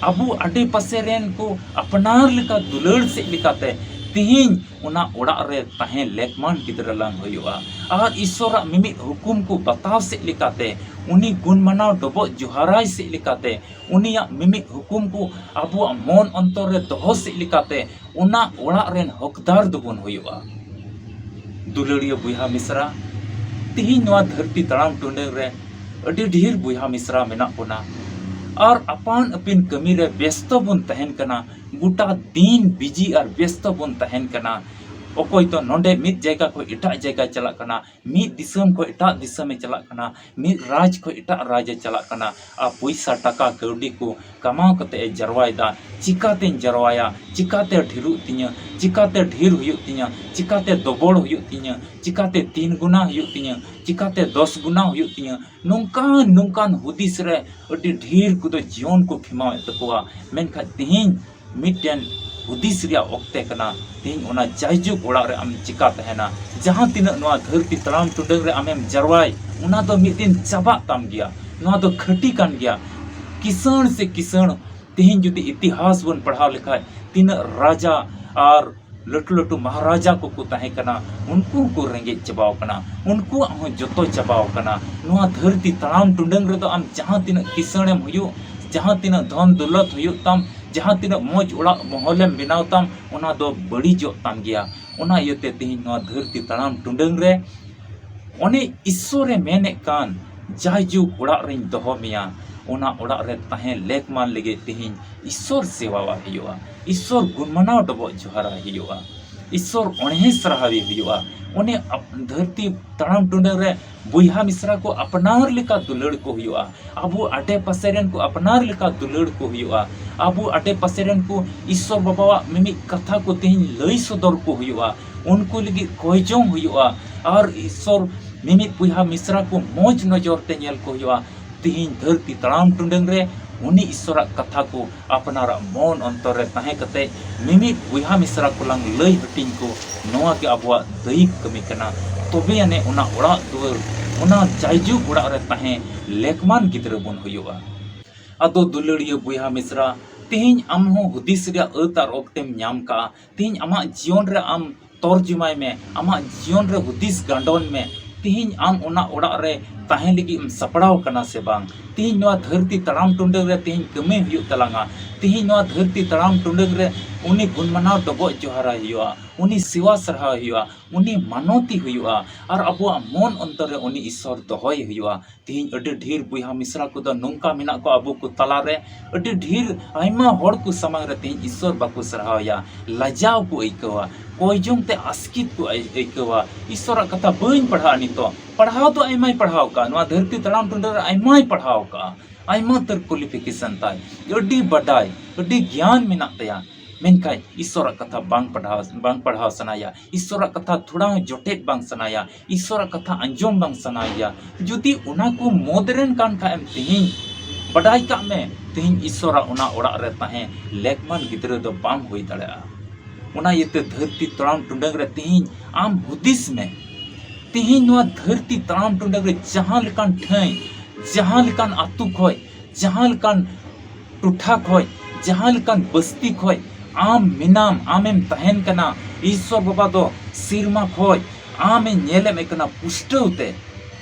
ᱟᱵᱚ ᱟᱰᱮ ᱯᱟᱥᱮ ᱨᱮᱱ ᱠᱚ ᱟᱯᱱᱟᱨ ᱞᱮᱠᱟ ᱫᱩᱞᱟᱹᱲ ᱥᱮᱫ ᱞᱮᱠᱟᱛᱮ ᱛᱮᱦᱮᱧ ᱚᱱᱟ ᱚᱲᱟᱜ ᱨᱮ ᱛᱟᱦᱮᱸ ᱞᱮᱠᱢᱟᱱ ᱜᱤᱫᱽᱨᱟᱹ ᱞᱟᱝ ᱦᱩᱭᱩᱜᱼᱟ᱾ ᱟᱨ ᱤᱥᱥᱚᱨᱟᱜ ᱢᱤᱢᱤᱫ ᱦᱩᱠᱩᱢ ᱠᱚ ᱵᱟᱛᱟᱣ ᱥᱮᱫ ᱞᱮᱠᱟᱛᱮ, ᱩᱱᱤ ᱜᱩᱱ ᱢᱟᱱᱟᱣ ᱰᱚᱵᱚᱜ ᱡᱚᱦᱟᱨᱟᱭ ᱥᱮᱫ ᱞᱮᱠᱟᱛᱮ, ᱩᱱᱤᱭᱟᱜ ᱢᱤᱢᱤᱫ ᱦᱩᱠᱩᱢ ᱠᱚ ᱟᱵᱚᱣᱟᱜ ᱢᱚᱱ ᱚᱱᱛᱚᱨ ᱨᱮ ᱫᱚᱦᱚ ᱥᱮᱫ ᱞᱮᱠᱟᱛᱮ, ᱚᱱᱟ ᱚᱲᱟᱜ ᱨᱮᱱ ᱦᱚᱠᱫᱟᱨ ᱫᱚᱵᱚᱱ ᱦᱩᱭᱩᱜᱼᱟ᱾ ᱫᱩᱞᱟᱹᱲᱤᱭᱟᱹ ᱵᱚᱭᱦᱟ ᱢᱤᱥᱨᱟ, ᱛᱤᱦᱤᱧ ᱱᱚᱣᱟ ᱫᱷᱟᱹᱨᱛᱤ ᱛᱟᱲᱟᱢ ᱴᱩᱰᱟᱹᱝ ᱨᱮ ᱟᱹᱰᱤ ᱰᱷᱮᱨ ᱵᱚᱭᱦᱟ ᱢᱤᱥᱨᱟ ᱢᱮᱱᱟᱜ ᱵᱚᱱᱟ᱾ ᱟᱨ ᱟᱯᱟᱱ ᱟᱹᱯᱤᱱ ᱠᱟᱹᱢᱤ ᱨᱮ ᱵᱮᱥᱛᱚ ᱵᱚᱱ ᱛᱟᱦᱮᱱ ᱠᱟᱱᱟ, ᱜᱚᱴᱟ ᱫᱤᱱ ᱵᱤᱡᱤ ᱟᱨ ᱵᱮᱥᱛᱚ ᱵᱚᱱ ᱛᱟᱦᱮᱱ ᱠᱟᱱᱟ᱾ ᱚᱠᱚᱭ ᱫᱚ ᱱᱚᱰᱮ ᱢᱤᱫ ᱡᱟᱭᱜᱟ ᱠᱷᱚᱱ ᱮᱴᱟᱜ ᱡᱟᱭᱜᱟᱭ ᱪᱟᱞᱟᱜ ᱠᱟᱱᱟ, ᱢᱤᱫ ᱫᱤᱥᱚᱢ ᱠᱷᱚᱱ ᱮᱴᱟᱜ ᱫᱤᱥᱚᱢᱮ ᱪᱟᱞᱟᱜ ᱠᱟᱱᱟ, ᱢᱤᱫ ᱨᱟᱡᱽ ᱠᱷᱚᱱ ᱮᱴᱟᱜ ᱨᱟᱡᱽ ᱮ ᱪᱟᱞᱟᱜ ᱠᱟᱱᱟ᱾ ᱟᱨ ᱯᱚᱭᱥᱟ ᱴᱟᱠᱟ ᱠᱟᱹᱣᱰᱤ ᱠᱚ ᱠᱟᱢᱟᱣ ᱠᱟᱛᱮ ᱮ ᱡᱟᱨᱣᱟᱭᱮᱫᱟ᱾ ᱪᱤᱠᱟᱛᱮᱧ ᱡᱟᱨᱣᱟᱭᱟ? ᱪᱤᱠᱟᱛᱮ ᱰᱷᱮᱨᱚᱜ ᱛᱤᱧᱟᱹ? ᱪᱤᱠᱟᱛᱮ ᱰᱷᱮᱨ ᱦᱩᱭᱩᱜ ᱛᱤᱧᱟᱹ? ᱪᱤᱠᱟᱛᱮ ᱰᱚᱵᱚᱞ ᱦᱩᱭᱩᱜ ᱛᱤᱧᱟᱹ? ᱪᱤᱠᱟᱛᱮ ᱛᱤᱱ ᱜᱩᱱᱟ ᱦᱩᱭᱩᱜ ᱛᱤᱧᱟᱹ? ᱪᱤᱠᱟᱛᱮ ᱫᱚᱥ ᱜᱩᱱᱟ ᱦᱩᱭᱩᱜ ᱛᱤᱧᱟᱹ? ᱱᱚᱝᱠᱟᱱ ᱱᱚᱝᱠᱟᱱ ᱦᱩᱫᱤᱥ ᱨᱮ ᱟᱹᱰᱤ ᱰᱷᱮᱨ ᱠᱚᱫᱚ ᱡᱤᱭᱚᱱ ᱠᱚ ᱠᱷᱮᱢᱟᱣᱮᱫ ᱛᱟᱠᱚᱣᱟ᱾ ᱢᱮᱱᱠᱷᱟᱱ ᱛᱮᱦᱮᱧ ᱢᱤᱫᱴᱮᱱ ᱦᱩᱫᱤᱥ ᱨᱮᱭᱟᱜ ᱚᱠᱛᱮ ᱠᱟᱱᱟ᱾ ᱛᱮᱦᱮᱧ ᱚᱱᱟ ᱡᱟᱭᱡᱩᱜᱽ ᱚᱲᱟᱜ ᱨᱮ ᱟᱢ ᱪᱤᱠᱟ ᱛᱟᱦᱮᱱᱟ? ᱡᱟᱦᱟᱸ ᱛᱤᱱᱟᱹᱜ ᱱᱚᱣᱟ ᱫᱷᱟᱹᱨᱛᱤ ᱛᱟᱲᱟᱢ ᱴᱩᱰᱟᱹᱝ ᱨᱮ ᱟᱢᱮᱢ ᱡᱟᱨᱣᱟᱭ, ᱚᱱᱟ ᱫᱚ ᱢᱤᱫ ᱫᱤᱱ ᱪᱟᱵᱟᱜ ᱛᱟᱢ ᱜᱮᱭᱟ᱾ ᱱᱚᱣᱟ ᱫᱚ ᱠᱷᱟᱹᱴᱤ ᱠᱟᱱ ᱜᱮᱭᱟ᱾ ᱠᱤᱥᱟᱹᱬ ᱥᱮ ᱠᱤᱥᱟᱹᱬ, ᱛᱮᱦᱮᱧ ᱡᱩᱫᱤ ᱤᱛᱤᱦᱟᱥ ᱵᱚᱱ ᱯᱟᱲᱦᱟᱣ ᱞᱮᱠᱷᱟᱡ, ᱛᱤᱱᱟᱹᱜ ᱨᱟᱡᱟ ᱟᱨ ᱞᱟᱹᱴᱩ ᱞᱟᱹᱴᱩ ᱢᱟᱦᱟᱨᱟᱡᱟ ᱠᱚᱠᱚ ᱛᱟᱦᱮᱸ ᱠᱟᱱᱟ, ᱩᱱᱠᱩ ᱦᱚᱸᱠᱚ ᱨᱮᱸᱜᱮᱡ ᱪᱟᱵᱟᱣ ᱠᱟᱱᱟ, ᱩᱱᱠᱩᱣᱟᱜ ᱦᱚᱸ ᱡᱚᱛᱚ ᱪᱟᱵᱟᱣ ᱠᱟᱱᱟ᱾ ᱱᱚᱣᱟ ᱫᱷᱟᱹᱨᱛᱤ ᱛᱟᱲᱟᱢ ᱴᱩᱰᱟᱹᱝ ᱨᱮᱫᱚ ᱟᱢ ᱡᱟᱦᱟᱸ ᱛᱤᱱᱟᱹᱜ ᱠᱤᱥᱟᱹᱬᱮᱢ ᱦᱩᱭᱩᱜ, ᱡᱟᱦᱟᱸ ᱛᱤᱱᱟᱹᱜ ᱫᱷᱚᱱ ᱫᱚᱞᱚᱛ ᱦᱩᱭᱩᱜ ᱛᱟᱢ, ᱡᱟᱦᱟᱸ ᱛᱤᱱᱟᱹᱜ ᱢᱚᱡᱽ ᱚᱲᱟᱜ ᱢᱚᱦᱚᱞᱮᱢ ᱵᱮᱱᱟᱣ ᱛᱟᱢ, ᱚᱱᱟ ᱫᱚ ᱵᱟᱹᱲᱤᱡᱚᱜ ᱛᱟᱢ ᱜᱮᱭᱟ᱾ ᱚᱱᱟ ᱤᱭᱟᱹᱛᱮ ᱛᱮᱦᱮᱧ ᱱᱚᱣᱟ ᱫᱷᱟᱹᱨᱛᱤ ᱛᱟᱲᱟᱢ ᱴᱩᱰᱟᱹᱝ ᱨᱮ ᱚᱱᱮ ᱤᱥᱥᱚᱨᱮ ᱢᱮᱱᱮᱫ ᱠᱟᱱ, ᱡᱟᱭᱡᱩᱜᱽ ᱚᱲᱟᱜ ᱨᱮᱧ ᱫᱚᱦᱚ ᱢᱮᱭᱟ, ᱚᱱᱟ ᱚᱲᱟᱜ ᱨᱮ ᱛᱟᱦᱮᱸ ᱞᱮᱠ ᱢᱟᱱ ᱞᱟᱹᱜᱤᱫ ᱛᱮᱦᱮᱧ ᱤᱥᱥᱚᱨ ᱥᱮᱵᱟᱣᱟᱜ ᱦᱩᱭᱩᱜᱼᱟ, ᱤᱥᱥᱚᱨ ᱜᱩᱱᱢᱟᱱᱟᱣ ᱰᱚᱵᱚᱜ ᱡᱚᱦᱟᱨᱟᱭ ᱦᱩᱭᱩᱜᱼᱟ, ᱤᱥᱥᱚᱨ ᱚᱬᱦᱮ ᱥᱟᱨᱦᱟᱣᱤ ᱦᱩᱭᱩᱜᱼᱟ᱾ ᱚᱱᱮ ᱟᱯ-, ᱫᱷᱟᱹᱨᱛᱤ ᱛᱟᱲᱟᱢ ᱴᱩᱰᱟᱹᱝ ᱨᱮ ᱵᱚᱭᱦᱟ ᱢᱤᱥᱨᱟ ᱠᱚ ᱟᱯᱱᱟᱨ ᱞᱮᱠᱟ ᱫᱩᱞᱟᱹᱲ ᱠᱚ ᱦᱩᱭᱩᱜᱼᱟ᱾ ᱟᱵᱚ ᱟᱰᱮ ᱯᱟᱥᱮ ᱨᱮᱱ ᱠᱚ ᱟᱯᱱᱟᱨ ᱞᱮᱠᱟ ᱫᱩᱞᱟᱹᱲ ᱠᱚ ᱦᱩᱭᱩᱜᱼᱟ᱾ ᱟᱵᱚ ᱟᱰᱮ ᱯᱟᱥᱮ ᱨᱮᱱ ᱠᱚ ᱤᱥᱥᱚᱨ ᱵᱟᱵᱟᱣᱟᱜ ᱢᱤᱢᱤᱫ ᱠᱟᱛᱷᱟ ᱠᱚ ᱛᱮᱦᱮᱧ ᱞᱟᱹᱭ ᱥᱚᱫᱚᱨ ᱠᱚ ᱦᱩᱭᱩᱜᱼᱟ᱾ ᱩᱱᱠᱩ ᱞᱟᱹᱜᱤᱫ ᱠᱚᱭ ᱡᱚᱝ ᱦᱩᱭᱩᱜᱼᱟ᱾ ᱟᱨ ᱤᱥᱥᱚᱨ ᱢᱤᱢᱤᱫ ᱵᱚᱭᱦᱟ ᱢᱤᱥᱨᱟ ᱠᱚ ᱢᱚᱡᱽ ᱱᱚᱡᱚᱨ ᱛᱮ ᱧᱮᱞ ᱠᱚ ᱦᱩᱭᱩᱜᱼᱟ᱾ ᱛᱤᱦᱤᱧ ᱫᱷᱟᱹᱨᱛᱤ ᱛᱟᱲᱟᱢ ᱴᱩᱰᱟᱹᱝ ᱨᱮ ᱩᱱᱤ ᱤᱥᱥᱚᱨᱟᱜ ᱠᱟᱛᱷᱟ ᱠᱚ ᱟᱯᱱᱟᱨᱟᱜ ᱢᱚᱱ ᱚᱱᱛᱚᱨ ᱨᱮ ᱛᱟᱦᱮᱸ ᱠᱟᱛᱮ ᱢᱤᱢᱤᱫ ᱵᱚᱭᱦᱟ ᱢᱤᱥᱨᱟ ᱠᱚ ᱞᱟᱝ ᱞᱟᱹᱭ ᱦᱟᱹᱴᱤᱧ ᱠᱚ, ᱱᱚᱣᱟ ᱜᱮ ᱟᱵᱚᱣᱟᱜ ᱫᱟᱹᱭᱤᱠ ᱠᱟᱹᱢᱤ ᱠᱟᱱᱟ᱾ ᱛᱚᱵᱮ ᱟᱹᱱᱤᱡ ᱚᱱᱟ ᱚᱲᱟᱜ ᱫᱩᱣᱟᱹᱨ, ᱚᱱᱟ ᱡᱟᱭᱡᱩᱜᱽ ᱚᱲᱟᱜ ᱨᱮ ᱛᱟᱦᱮᱸ ᱞᱮᱠᱢᱟᱱ ᱜᱤᱫᱽᱨᱟᱹ ᱵᱚᱱ ᱦᱩᱭᱩᱜᱼᱟ᱾ ᱟᱫᱚ ᱫᱩᱞᱟᱹᱲᱤᱭᱟᱹ ᱵᱚᱭᱦᱟ ᱢᱤᱥᱨᱟ, ᱛᱮᱦᱮᱧ ᱟᱢ ᱦᱚᱸ ᱦᱩᱫᱤᱥ ᱨᱮᱭᱟᱜ ᱟᱹᱛ ᱟᱨ ᱚᱠᱛᱮᱢ ᱧᱟᱢ ᱠᱟᱜᱼᱟ᱾ ᱛᱮᱦᱮᱧ ᱟᱢᱟᱜ ᱡᱤᱭᱚᱱ ᱨᱮ ᱟᱢ ᱛᱚᱨᱡᱚᱢᱟᱭ ᱢᱮ, ᱟᱢᱟᱜ ᱡᱤᱭᱚᱱ ᱨᱮ ᱦᱩᱫᱤᱥ ᱜᱟᱸᱰᱚᱱ ᱢᱮ᱾ ᱛᱮᱦᱮᱧ ᱟᱢ ᱚᱱᱟ ᱚᱲᱟᱜ ᱨᱮ ᱛᱟᱦᱮᱸ ᱞᱟᱹᱜᱤᱫ ᱮᱢ ᱥᱟᱯᱲᱟᱣ ᱠᱟᱱᱟ ᱥᱮ ᱵᱟᱝ? ᱛᱮᱦᱮᱧ ᱱᱚᱣᱟ ᱫᱷᱟᱹᱨᱛᱤ ᱛᱟᱲᱟᱢ ᱴᱩᱰᱟᱹᱝ ᱨᱮ ᱛᱮᱦᱮᱧ ᱠᱟᱹᱢᱤ ᱦᱩᱭᱩᱜ ᱛᱟᱞᱟᱝᱟ᱾ ᱛᱮᱦᱮᱧ ᱱᱚᱣᱟ ᱫᱷᱟᱹᱨᱛᱤ ᱛᱟᱲᱟᱢ ᱴᱩᱰᱟᱹᱝ ᱨᱮ ᱩᱱᱤ ᱜᱩᱱ ᱢᱟᱱᱟᱣ ᱰᱚᱵᱚᱜ ᱡᱚᱦᱟᱨᱟᱭ ᱦᱩᱭᱩᱜᱼᱟ, ᱩᱱᱤ ᱥᱮᱣᱟ ᱥᱟᱨᱦᱟᱣ ᱦᱩᱭᱩᱜᱼᱟ, ᱩᱱᱤ ᱢᱟᱱᱚᱛᱤ ᱦᱩᱭᱩᱜᱼᱟ, ᱟᱨ ᱟᱵᱚᱣᱟᱜ ᱢᱚᱱ ᱚᱱᱛᱚᱨ ᱨᱮ ᱩᱱᱤ ᱤᱥᱥᱚᱨ ᱫᱚᱦᱚᱭ ᱦᱩᱭᱩᱜᱼᱟ᱾ ᱛᱮᱦᱮᱧ ᱟᱹᱰᱤ ᱰᱷᱮᱨ ᱵᱚᱭᱦᱟ ᱢᱤᱥᱨᱟ ᱠᱚᱫᱚ ᱱᱚᱝᱠᱟ ᱢᱮᱱᱟᱜ ᱠᱚᱣᱟ ᱟᱵᱚ ᱠᱚ ᱛᱟᱞᱟᱨᱮ, ᱟᱹᱰᱤ ᱰᱷᱮᱨ ᱟᱭᱢᱟ ᱦᱚᱲ ᱠᱚ ᱥᱟᱢᱟᱝ ᱨᱮ ᱛᱮᱦᱮᱧ ᱤᱥᱥᱚᱨ ᱵᱟᱠᱚ ᱥᱟᱨᱦᱟᱣᱭᱟ, ᱞᱟᱡᱟᱣ ᱠᱚ ᱟᱹᱭᱠᱟᱹᱣᱟ, ᱠᱚᱭ ᱡᱚᱝ ᱛᱮ ᱟᱥᱠᱮᱛ ᱠᱚ ᱟᱹᱭ-, ᱟᱹᱭᱠᱟᱹᱣᱟ, ᱤᱥᱥᱚᱨᱟᱜ ᱠᱟᱛᱷᱟ ᱵᱟᱹᱧ ᱯᱟᱲᱦᱟᱜᱼᱟ ᱱᱤᱛᱚᱜ᱾ ᱯᱟᱲᱦᱟᱣ ᱫᱚ ᱟᱭᱢᱟᱭ ᱯᱟᱲᱦᱟᱣ ᱠᱟᱜᱼᱟ, ᱱᱚᱣᱟ ᱫᱷᱟᱹᱨᱛᱤ ᱛᱟᱲᱟᱢ ᱴᱩᱰᱟᱹ ᱨᱮ ᱟᱭᱢᱟᱭ ᱯᱟᱲᱦᱟᱣ ᱠᱟᱜᱼᱟ, ᱟᱭᱢᱟ ᱩᱛᱟᱹᱨ qualification ᱛᱟᱭ, ᱟᱹᱰᱤ ᱵᱟᱰᱟᱭ, ᱟᱹᱰᱤ ᱜᱮᱭᱟᱱ ᱢᱮᱱᱟᱜ ᱛᱟᱭᱟ, ᱢᱮᱱᱠᱷᱟᱱ ᱤᱥᱥᱚᱨᱟᱜ ᱠᱟᱛᱷᱟ ᱵᱟᱝ ᱯᱟᱲᱦᱟᱣ, ᱵᱟᱝ ᱯᱟᱲᱦᱟᱣ ᱥᱟᱱᱟᱭᱟ, ᱤᱥᱥᱚᱨᱟᱜ ᱠᱟᱛᱷᱟ ᱛᱷᱚᱲᱟ ᱦᱚᱸ ᱡᱚᱴᱮᱫ ᱵᱟᱝ ᱥᱟᱱᱟᱭᱟ, ᱤᱥᱥᱚᱨᱟᱜ ᱠᱟᱛᱷᱟ ᱟᱸᱡᱚᱢ ᱵᱟᱝ ᱥᱟᱱᱟᱭᱮᱭᱟ᱾ ᱡᱩᱫᱤ ᱚᱱᱟ ᱠᱚ ᱢᱩᱫᱽ ᱨᱮᱱ ᱠᱟᱱ ᱠᱷᱟᱡ ᱮᱢ ᱛᱮᱦᱮᱧ, ᱵᱟᱰᱟᱭ ᱠᱟᱜ ᱢᱮ, ᱛᱮᱦᱮᱧ ᱤᱥᱥᱚᱨᱟᱜ ᱚᱱᱟ ᱚᱲᱟᱜ ᱨᱮ ᱛᱟᱦᱮᱸ ᱞᱮᱠᱢᱟᱱ ᱜᱤᱫᱽᱨᱟᱹ ᱫᱚ ᱵᱟᱢ ᱦᱩᱭ ᱫᱟᱲᱮᱭᱟᱜᱼᱟ᱾ ᱚᱱᱟ ᱤᱭᱟᱹᱛᱮ ᱫᱷᱟᱹᱨᱛᱤ ᱛᱟᱲᱟᱢ ᱴᱩᱰᱟᱹᱝ ᱨᱮ ᱛᱮᱦᱮᱧ ᱟᱢ ᱦᱩᱫᱤᱥ ᱢᱮ, ᱛᱮᱦᱮᱧ ᱱᱚᱣᱟ ᱫᱷᱟᱹᱨᱛᱤ ᱛᱟᱲᱟᱢ ᱴᱩᱰᱟᱹᱝ ᱨᱮ ᱡᱟᱦᱟᱸ ᱞᱮᱠᱟᱱ ᱴᱷᱟᱹᱭ, ᱡᱟᱦᱟᱸ ᱞᱮᱠᱟᱱ ᱟᱹᱛᱩ ᱠᱷᱚᱡ, ᱡᱟᱦᱟᱸ ᱞᱮᱠᱟᱱ ᱴᱚᱴᱷᱟ ᱠᱷᱚᱡ, ᱡᱟᱦᱟᱸ ᱞᱮᱠᱟᱱ ᱵᱟᱥᱛᱤ ᱠᱷᱚᱡ ᱟᱢ ᱢᱮᱱᱟᱢ, ᱟᱢᱮᱢ ᱛᱟᱦᱮᱱ ᱠᱟᱱᱟ, ᱤᱥᱥᱚᱨ ᱵᱟᱵᱟ ᱫᱚ ᱥᱮᱨᱢᱟ ᱠᱷᱚᱡ ᱟᱢᱮ ᱧᱮᱞᱮᱢ ᱠᱟᱱᱟ ᱯᱩᱥᱴᱟᱹᱣ ᱛᱮ᱾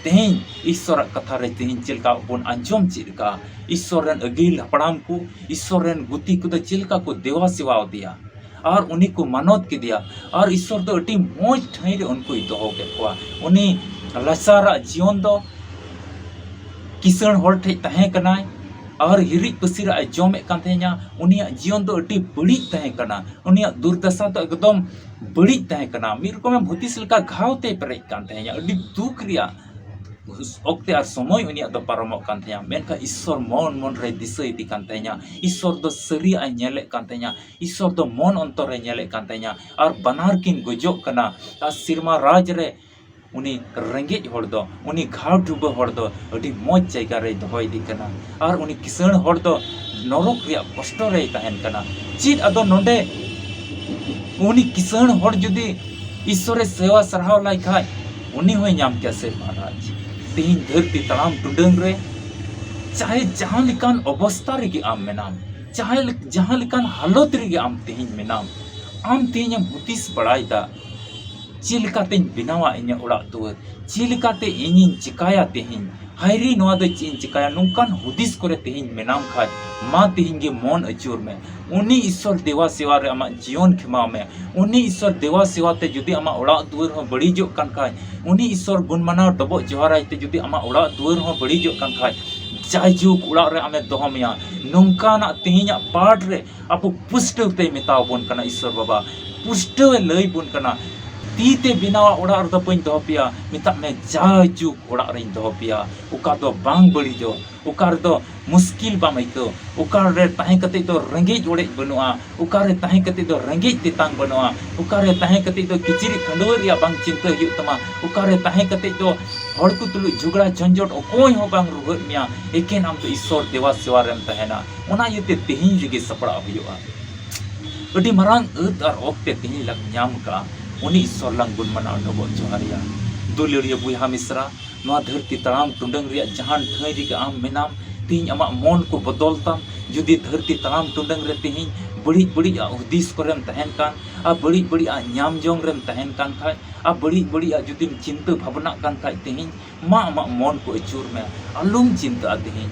ᱛᱮᱦᱮᱧ ᱤᱥᱥᱚᱨᱟᱜ ᱠᱟᱛᱷᱟ ᱨᱮ ᱛᱮᱦᱮᱧ ᱪᱮᱫ ᱞᱮᱠᱟ ᱵᱚᱱ ᱟᱸᱡᱚᱢ ᱪᱮᱫ ᱠᱟᱜᱼᱟ, ᱤᱥᱥᱚᱨ ᱨᱮᱱ ᱟᱹᱜᱤᱞ ᱦᱟᱯᱲᱟᱢ ᱠᱚ, ᱤᱥᱥᱚᱨ ᱨᱮᱱ ᱜᱩᱛᱤ ᱠᱚᱫᱚ ᱪᱮᱫ ᱞᱮᱠᱟ ᱠᱚ ᱫᱮᱣᱟ ᱥᱮᱣᱟ ᱟᱫᱮᱭᱟ, ᱟᱨ ᱩᱱᱤ ᱠᱚ ᱢᱟᱱᱚᱛ ᱠᱮᱫᱮᱭᱟ, ᱟᱨ ᱤᱥᱥᱚᱨ ᱫᱚ ᱟᱹᱰᱤ ᱢᱚᱡᱽ ᱴᱷᱟᱹᱭ ᱨᱮ ᱩᱱᱠᱩᱭ ᱫᱚᱦᱚ ᱠᱮᱫ ᱠᱚᱣᱟ᱾ ᱩᱱᱤ ᱞᱟᱥᱟᱨᱟᱜ ᱡᱤᱭᱚᱱ ᱫᱚ ᱠᱤᱥᱟᱹᱬ ᱦᱚᱲ ᱴᱷᱮᱡ ᱛᱟᱦᱮᱸ ᱠᱟᱱᱟᱭ, ᱟᱨ ᱦᱤᱨᱤᱡ ᱯᱟᱹᱥᱤᱨᱟᱜ ᱮ ᱡᱚᱢᱮᱫ ᱠᱟᱱ ᱛᱟᱦᱮᱸ ᱠᱟᱱᱟ᱾ ᱩᱱᱤᱭᱟᱜ ᱡᱤᱭᱚᱱ ᱫᱚ ᱟᱹᱰᱤ ᱵᱟᱹᱲᱤᱡ ᱛᱟᱦᱮᱸ ᱠᱟᱱᱟ, ᱩᱱᱤᱭᱟᱜ ᱫᱩᱨᱫᱟᱥᱟ ᱫᱚ ᱮᱠᱫᱚᱢ ᱵᱟᱹᱲᱤᱡ ᱛᱟᱦᱮᱸ ᱠᱟᱱᱟ᱾ ᱢᱤᱫ ᱨᱚᱠᱚᱢᱮᱢ ᱦᱩᱫᱤᱥ ᱞᱮᱠᱟ ᱜᱷᱟᱣ ᱛᱮᱭ ᱯᱮᱨᱮᱡ ᱠᱟᱱ ᱛᱟᱦᱮᱸ ᱠᱟᱱᱟ, ᱟᱹᱰᱤ ᱫᱩᱠ ᱨᱮᱭᱟᱜ ᱚᱠᱛᱮ ᱟᱨ ᱥᱚᱢᱚᱭ ᱩᱱᱤᱭᱟᱜ ᱫᱚ ᱯᱟᱨᱚᱢᱚᱜ ᱠᱟᱱ ᱛᱟᱦᱮᱸ ᱠᱟᱱᱟ᱾ ᱢᱮᱱᱠᱷᱟᱱ ᱤᱥᱥᱚᱨ ᱢᱚᱱ ᱢᱚᱱ ᱨᱮᱭ ᱫᱤᱥᱟᱹ ᱤᱫᱤ ᱠᱟᱱ ᱛᱟᱦᱮᱸ ᱠᱟᱱᱟ, ᱤᱥᱥᱚᱨ ᱫᱚ ᱥᱟᱹᱨᱤᱭᱟᱜ ᱮ ᱧᱮᱞᱮᱫ ᱠᱟᱱ ᱛᱟᱦᱮᱸ ᱠᱟᱱᱟ, ᱤᱥᱥᱚᱨ ᱫᱚ ᱢᱚᱱ ᱚᱱᱛᱚᱨ ᱨᱮ ᱧᱮᱞᱮᱫ ᱠᱟᱱ ᱛᱟᱦᱮᱸ ᱠᱟᱱᱟ, ᱟᱨ ᱵᱟᱱᱟᱨ ᱠᱤᱱ ᱜᱚᱡᱚᱜ ᱠᱟᱱᱟ᱾ ᱟᱨ ᱥᱮᱨᱢᱟ ᱨᱟᱡᱽ ᱨᱮ ᱩᱱᱤ ᱨᱮᱸᱜᱮᱡ ᱦᱚᱲ ᱫᱚ, ᱩᱱᱤ ᱜᱷᱟᱣ ᱰᱩᱵᱟᱹ ᱦᱚᱲ ᱫᱚ ᱟᱹᱰᱤ ᱢᱚᱡᱽ ᱡᱟᱭᱜᱟ ᱨᱮᱭ ᱫᱚᱦᱚ ᱤᱫᱤ ᱠᱟᱱᱟ, ᱟᱨ ᱩᱱᱤ ᱠᱤᱥᱟᱹᱬ ᱦᱚᱲ ᱫᱚ ᱱᱚᱨᱚᱠ ᱨᱮᱭᱟᱜ ᱠᱚᱥᱴᱚ ᱨᱮᱭ ᱛᱟᱦᱮᱱ ᱠᱟᱱᱟ᱾ ᱪᱮᱫ ᱟᱫᱚ ᱱᱚᱰᱮ ᱩᱱᱤ ᱠᱤᱥᱟᱹᱬ ᱦᱚᱲ ᱡᱩᱫᱤ ᱤᱥᱥᱚᱨᱮ ᱥᱮᱣᱟ ᱥᱟᱨᱦᱟᱣ ᱞᱟᱭ ᱠᱷᱟᱡ, ᱩᱱᱤ ᱦᱚᱸᱭ ᱧᱟᱢ ᱠᱮᱭᱟ ᱥᱮᱨᱢᱟ ᱨᱟᱡᱽ᱾ ᱛᱮᱦᱮᱧ ᱫᱷᱟᱹᱨᱛᱤ ᱛᱟᱲᱟᱢ ᱴᱩᱰᱟᱹᱝ ᱨᱮ ᱪᱟᱦᱮ ᱡᱟᱦᱟᱸ ᱞᱮᱠᱟᱱ ᱚᱵᱚᱥᱛᱟ ᱨᱮᱜᱮ ᱟᱢ ᱢᱮᱱᱟᱢ, ᱪᱟᱦᱮ ᱞᱮ-, ᱡᱟᱦᱟᱸ ᱞᱮᱠᱟᱱ ᱦᱟᱞᱚᱛ ᱨᱮᱜᱮ ᱟᱢ ᱛᱮᱦᱮᱧ ᱢᱮᱱᱟᱢ, ᱟᱢ ᱛᱮᱦᱮᱧ ᱮᱢ ᱦᱩᱫᱤᱥ ᱵᱟᱲᱟᱭᱮᱫᱟ, ᱪᱮᱫ ᱞᱮᱠᱟᱛᱮᱧ ᱵᱮᱱᱟᱣᱟ ᱤᱧᱟᱹᱜ ᱚᱲᱟᱜ ᱫᱩᱣᱟᱹᱨ? ᱪᱮᱫ ᱞᱮᱠᱟᱛᱮ ᱤᱧᱤᱧ ᱪᱤᱠᱟᱭᱟ ᱛᱮᱦᱮᱧ? ᱦᱟᱭᱨᱮ, ᱱᱚᱣᱟ ᱫᱚ ᱪᱮᱫ ᱤᱧ ᱪᱤᱠᱟᱹᱭᱟ, ᱱᱚᱝᱠᱟᱱ ᱦᱩᱫᱤᱥ ᱠᱚᱨᱮ ᱛᱮᱦᱮᱧ ᱢᱮᱱᱟᱢ ᱠᱷᱟᱡ, ᱢᱟ ᱛᱮᱦᱮᱧ ᱜᱮ ᱢᱚᱱ ᱟᱹᱪᱩᱨ ᱢᱮ᱾ ᱩᱱᱤ ᱤᱥᱥᱚᱨ ᱫᱮᱣᱟ ᱥᱮᱣᱟ ᱨᱮ ᱟᱢᱟᱜ ᱡᱤᱭᱚᱱ ᱠᱷᱮᱢᱟᱣ ᱢᱮ᱾ ᱩᱱᱤ ᱤᱥᱥᱚᱨ ᱫᱮᱣᱟ ᱥᱮᱣᱟ ᱛᱮ ᱡᱩᱫᱤ ᱟᱢᱟᱜ ᱚᱲᱟᱜ ᱫᱩᱣᱟᱹᱨ ᱦᱚᱸ ᱵᱟᱹᱲᱤᱡᱚᱜ ᱠᱟᱱ ᱠᱷᱟᱡ, ᱩᱱᱤ ᱤᱥᱥᱚᱨ ᱜᱩᱱ ᱢᱟᱱᱟᱣ ᱰᱚᱵᱚᱜ ᱡᱚᱦᱟᱨᱟᱭ ᱛᱮ ᱡᱩᱫᱤ ᱟᱢᱟᱜ ᱚᱲᱟᱜ ᱫᱩᱣᱟᱹᱨ ᱦᱚᱸ ᱵᱟᱹᱲᱤᱡᱚᱜ ᱠᱟᱱ ᱠᱷᱟᱡ, ᱡᱟᱭᱡᱩᱜᱽ ᱚᱲᱟᱜ ᱨᱮ ᱟᱢᱮ ᱫᱚᱦᱚ ᱢᱮᱭᱟ᱾ ᱱᱚᱝᱠᱟᱱᱟᱜ ᱛᱮᱦᱮᱧᱟᱜ ᱯᱟᱴ ᱨᱮ ᱟᱵᱚ ᱯᱩᱥᱴᱟᱹᱣ ᱛᱮᱭ ᱢᱮᱛᱟᱣ ᱵᱚᱱ ᱠᱟᱱᱟ ᱤᱥᱥᱚᱨ ᱵᱟᱵᱟ, ᱯᱩᱥᱴᱟᱹᱣ ᱮ ᱞᱟᱹᱭ ᱵᱚᱱ ᱠᱟᱱᱟ, ᱛᱤ ᱛᱮ ᱵᱮᱱᱟᱣᱟᱜ ᱚᱲᱟᱜ ᱨᱮᱫᱚ ᱵᱟᱹᱧ ᱫᱚᱦᱚ ᱯᱮᱭᱟ, ᱢᱮᱛᱟᱜ ᱢᱮ ᱡᱟᱭᱡᱩᱜᱽ ᱚᱲᱟᱜ ᱨᱮᱧ ᱫᱚᱦᱚ ᱯᱮᱭᱟ᱾ ᱚᱠᱟ ᱫᱚ ᱵᱟᱝ ᱵᱟᱹᱲᱤᱡᱚᱜ, ᱚᱠᱟ ᱨᱮᱫᱚ ᱢᱩᱥᱠᱤᱞ ᱵᱟᱢ ᱟᱹᱭᱠᱟᱹᱣ, ᱚᱠᱟ ᱨᱮ ᱛᱟᱦᱮᱸ ᱠᱟᱛᱮ ᱫᱚ ᱨᱮᱸᱜᱮᱡ ᱚᱲᱮᱡ ᱵᱟᱹᱱᱩᱜᱼᱟ, ᱚᱠᱟ ᱨᱮ ᱛᱟᱦᱮᱸ ᱠᱟᱛᱮ ᱫᱚ ᱨᱮᱸᱜᱮᱡ ᱛᱮᱛᱟᱝ ᱵᱟᱹᱱᱩᱜᱼᱟ, ᱚᱠᱟ ᱨᱮ ᱛᱟᱦᱮᱸ ᱠᱟᱛᱮ ᱫᱚ ᱠᱤᱪᱨᱤᱡ ᱠᱷᱟᱹᱰᱣᱟᱹᱜ ᱨᱮᱭᱟᱜ ᱵᱟᱝ ᱪᱤᱱᱛᱟᱹ ᱦᱩᱭᱩᱜ ᱛᱟᱢᱟ, ᱚᱠᱟ ᱨᱮ ᱛᱟᱦᱮᱸ ᱠᱟᱛᱮ ᱫᱚ ᱦᱚᱲ ᱠᱚ ᱛᱩᱞᱩᱡ ᱡᱷᱚᱜᱽᱲᱟ ᱡᱷᱚᱧᱡᱚᱴ ᱚᱠᱚᱭ ᱦᱚᱸ ᱵᱟᱝ ᱨᱩᱣᱟᱹᱜ ᱢᱮᱭᱟ, ᱮᱠᱮᱱ ᱟᱢ ᱫᱚ ᱤᱥᱥᱚᱨ ᱫᱮᱣᱟ ᱥᱮᱣᱟ ᱨᱮᱢ ᱛᱟᱦᱮᱱᱟ᱾ ᱚᱱᱟ ᱤᱭᱟᱹᱛᱮ ᱛᱮᱦᱮᱧ ᱨᱮᱜᱮ ᱥᱟᱯᱲᱟᱜ ᱦᱩᱭᱩᱜᱼᱟ᱾ ᱟᱹᱰᱤ ᱢᱟᱨᱟᱝ ᱟᱹᱫ ᱟᱨ ᱚᱠᱛᱮ ᱛᱮᱦᱮᱧ ᱞᱟᱝ ᱧᱟᱢ ᱠᱟᱜᱼᱟ, ᱩᱱᱤ ᱤᱥᱥᱚᱨ ᱞᱟᱝ ᱜᱩᱱ ᱢᱟᱱᱟᱣ ᱰᱚᱵᱚᱜ ᱡᱚᱦᱟᱨᱮᱭᱟ᱾ ᱫᱩᱞᱟᱹᱲᱤᱭᱟᱹ ᱵᱚᱭᱦᱟ ᱢᱤᱥᱨᱟ, ᱱᱚᱣᱟ ᱫᱷᱟᱹᱨᱛᱤ ᱛᱟᱲᱟᱢ ᱴᱩᱰᱟᱹᱝ ᱨᱮᱭᱟᱜ ᱡᱟᱦᱟᱱ ᱴᱷᱟᱹᱭ ᱨᱮᱜᱮ ᱟᱢ ᱢᱮᱱᱟᱢ, ᱛᱮᱦᱮᱧ ᱟᱢᱟᱜ ᱢᱚᱱ ᱠᱚ ᱵᱚᱫᱚᱞ ᱛᱟᱢ᱾ ᱡᱩᱫᱤ ᱫᱷᱟᱹᱨᱛᱤ ᱛᱟᱲᱟᱢ ᱴᱩᱰᱟᱹᱝ ᱨᱮ ᱛᱮᱦᱮᱧ ᱵᱟᱹᱲᱤᱡ ᱵᱟᱹᱲᱤᱡ ᱟᱜ ᱦᱩᱫᱤᱥ ᱠᱚᱨᱮᱢ ᱛᱟᱦᱮᱱ ᱠᱟᱱ ᱟᱨ ᱵᱟᱹᱲᱤᱡ ᱵᱟᱹᱲᱤᱡ ᱟᱜ ᱧᱟᱢ ᱡᱚᱝ ᱨᱮᱢ ᱛᱟᱦᱮᱱ ᱠᱟᱱ ᱠᱷᱟᱡ ᱟᱨ ᱵᱟᱹᱲᱤᱡ ᱵᱟᱹᱲᱤᱡ ᱟᱜ ᱡᱩᱫᱤᱢ ᱪᱤᱱᱛᱟᱹ ᱵᱷᱟᱵᱽᱱᱟᱜ ᱠᱟᱱ ᱠᱷᱟᱡ, ᱛᱮᱦᱮᱧ ᱢᱟ ᱟᱢᱟᱜ ᱢᱚᱱ ᱠᱚ ᱟᱹᱪᱩᱨ ᱢᱮ, ᱟᱞᱚᱢ ᱪᱤᱱᱛᱟᱹᱜᱼᱟ᱾ ᱛᱮᱦᱮᱧ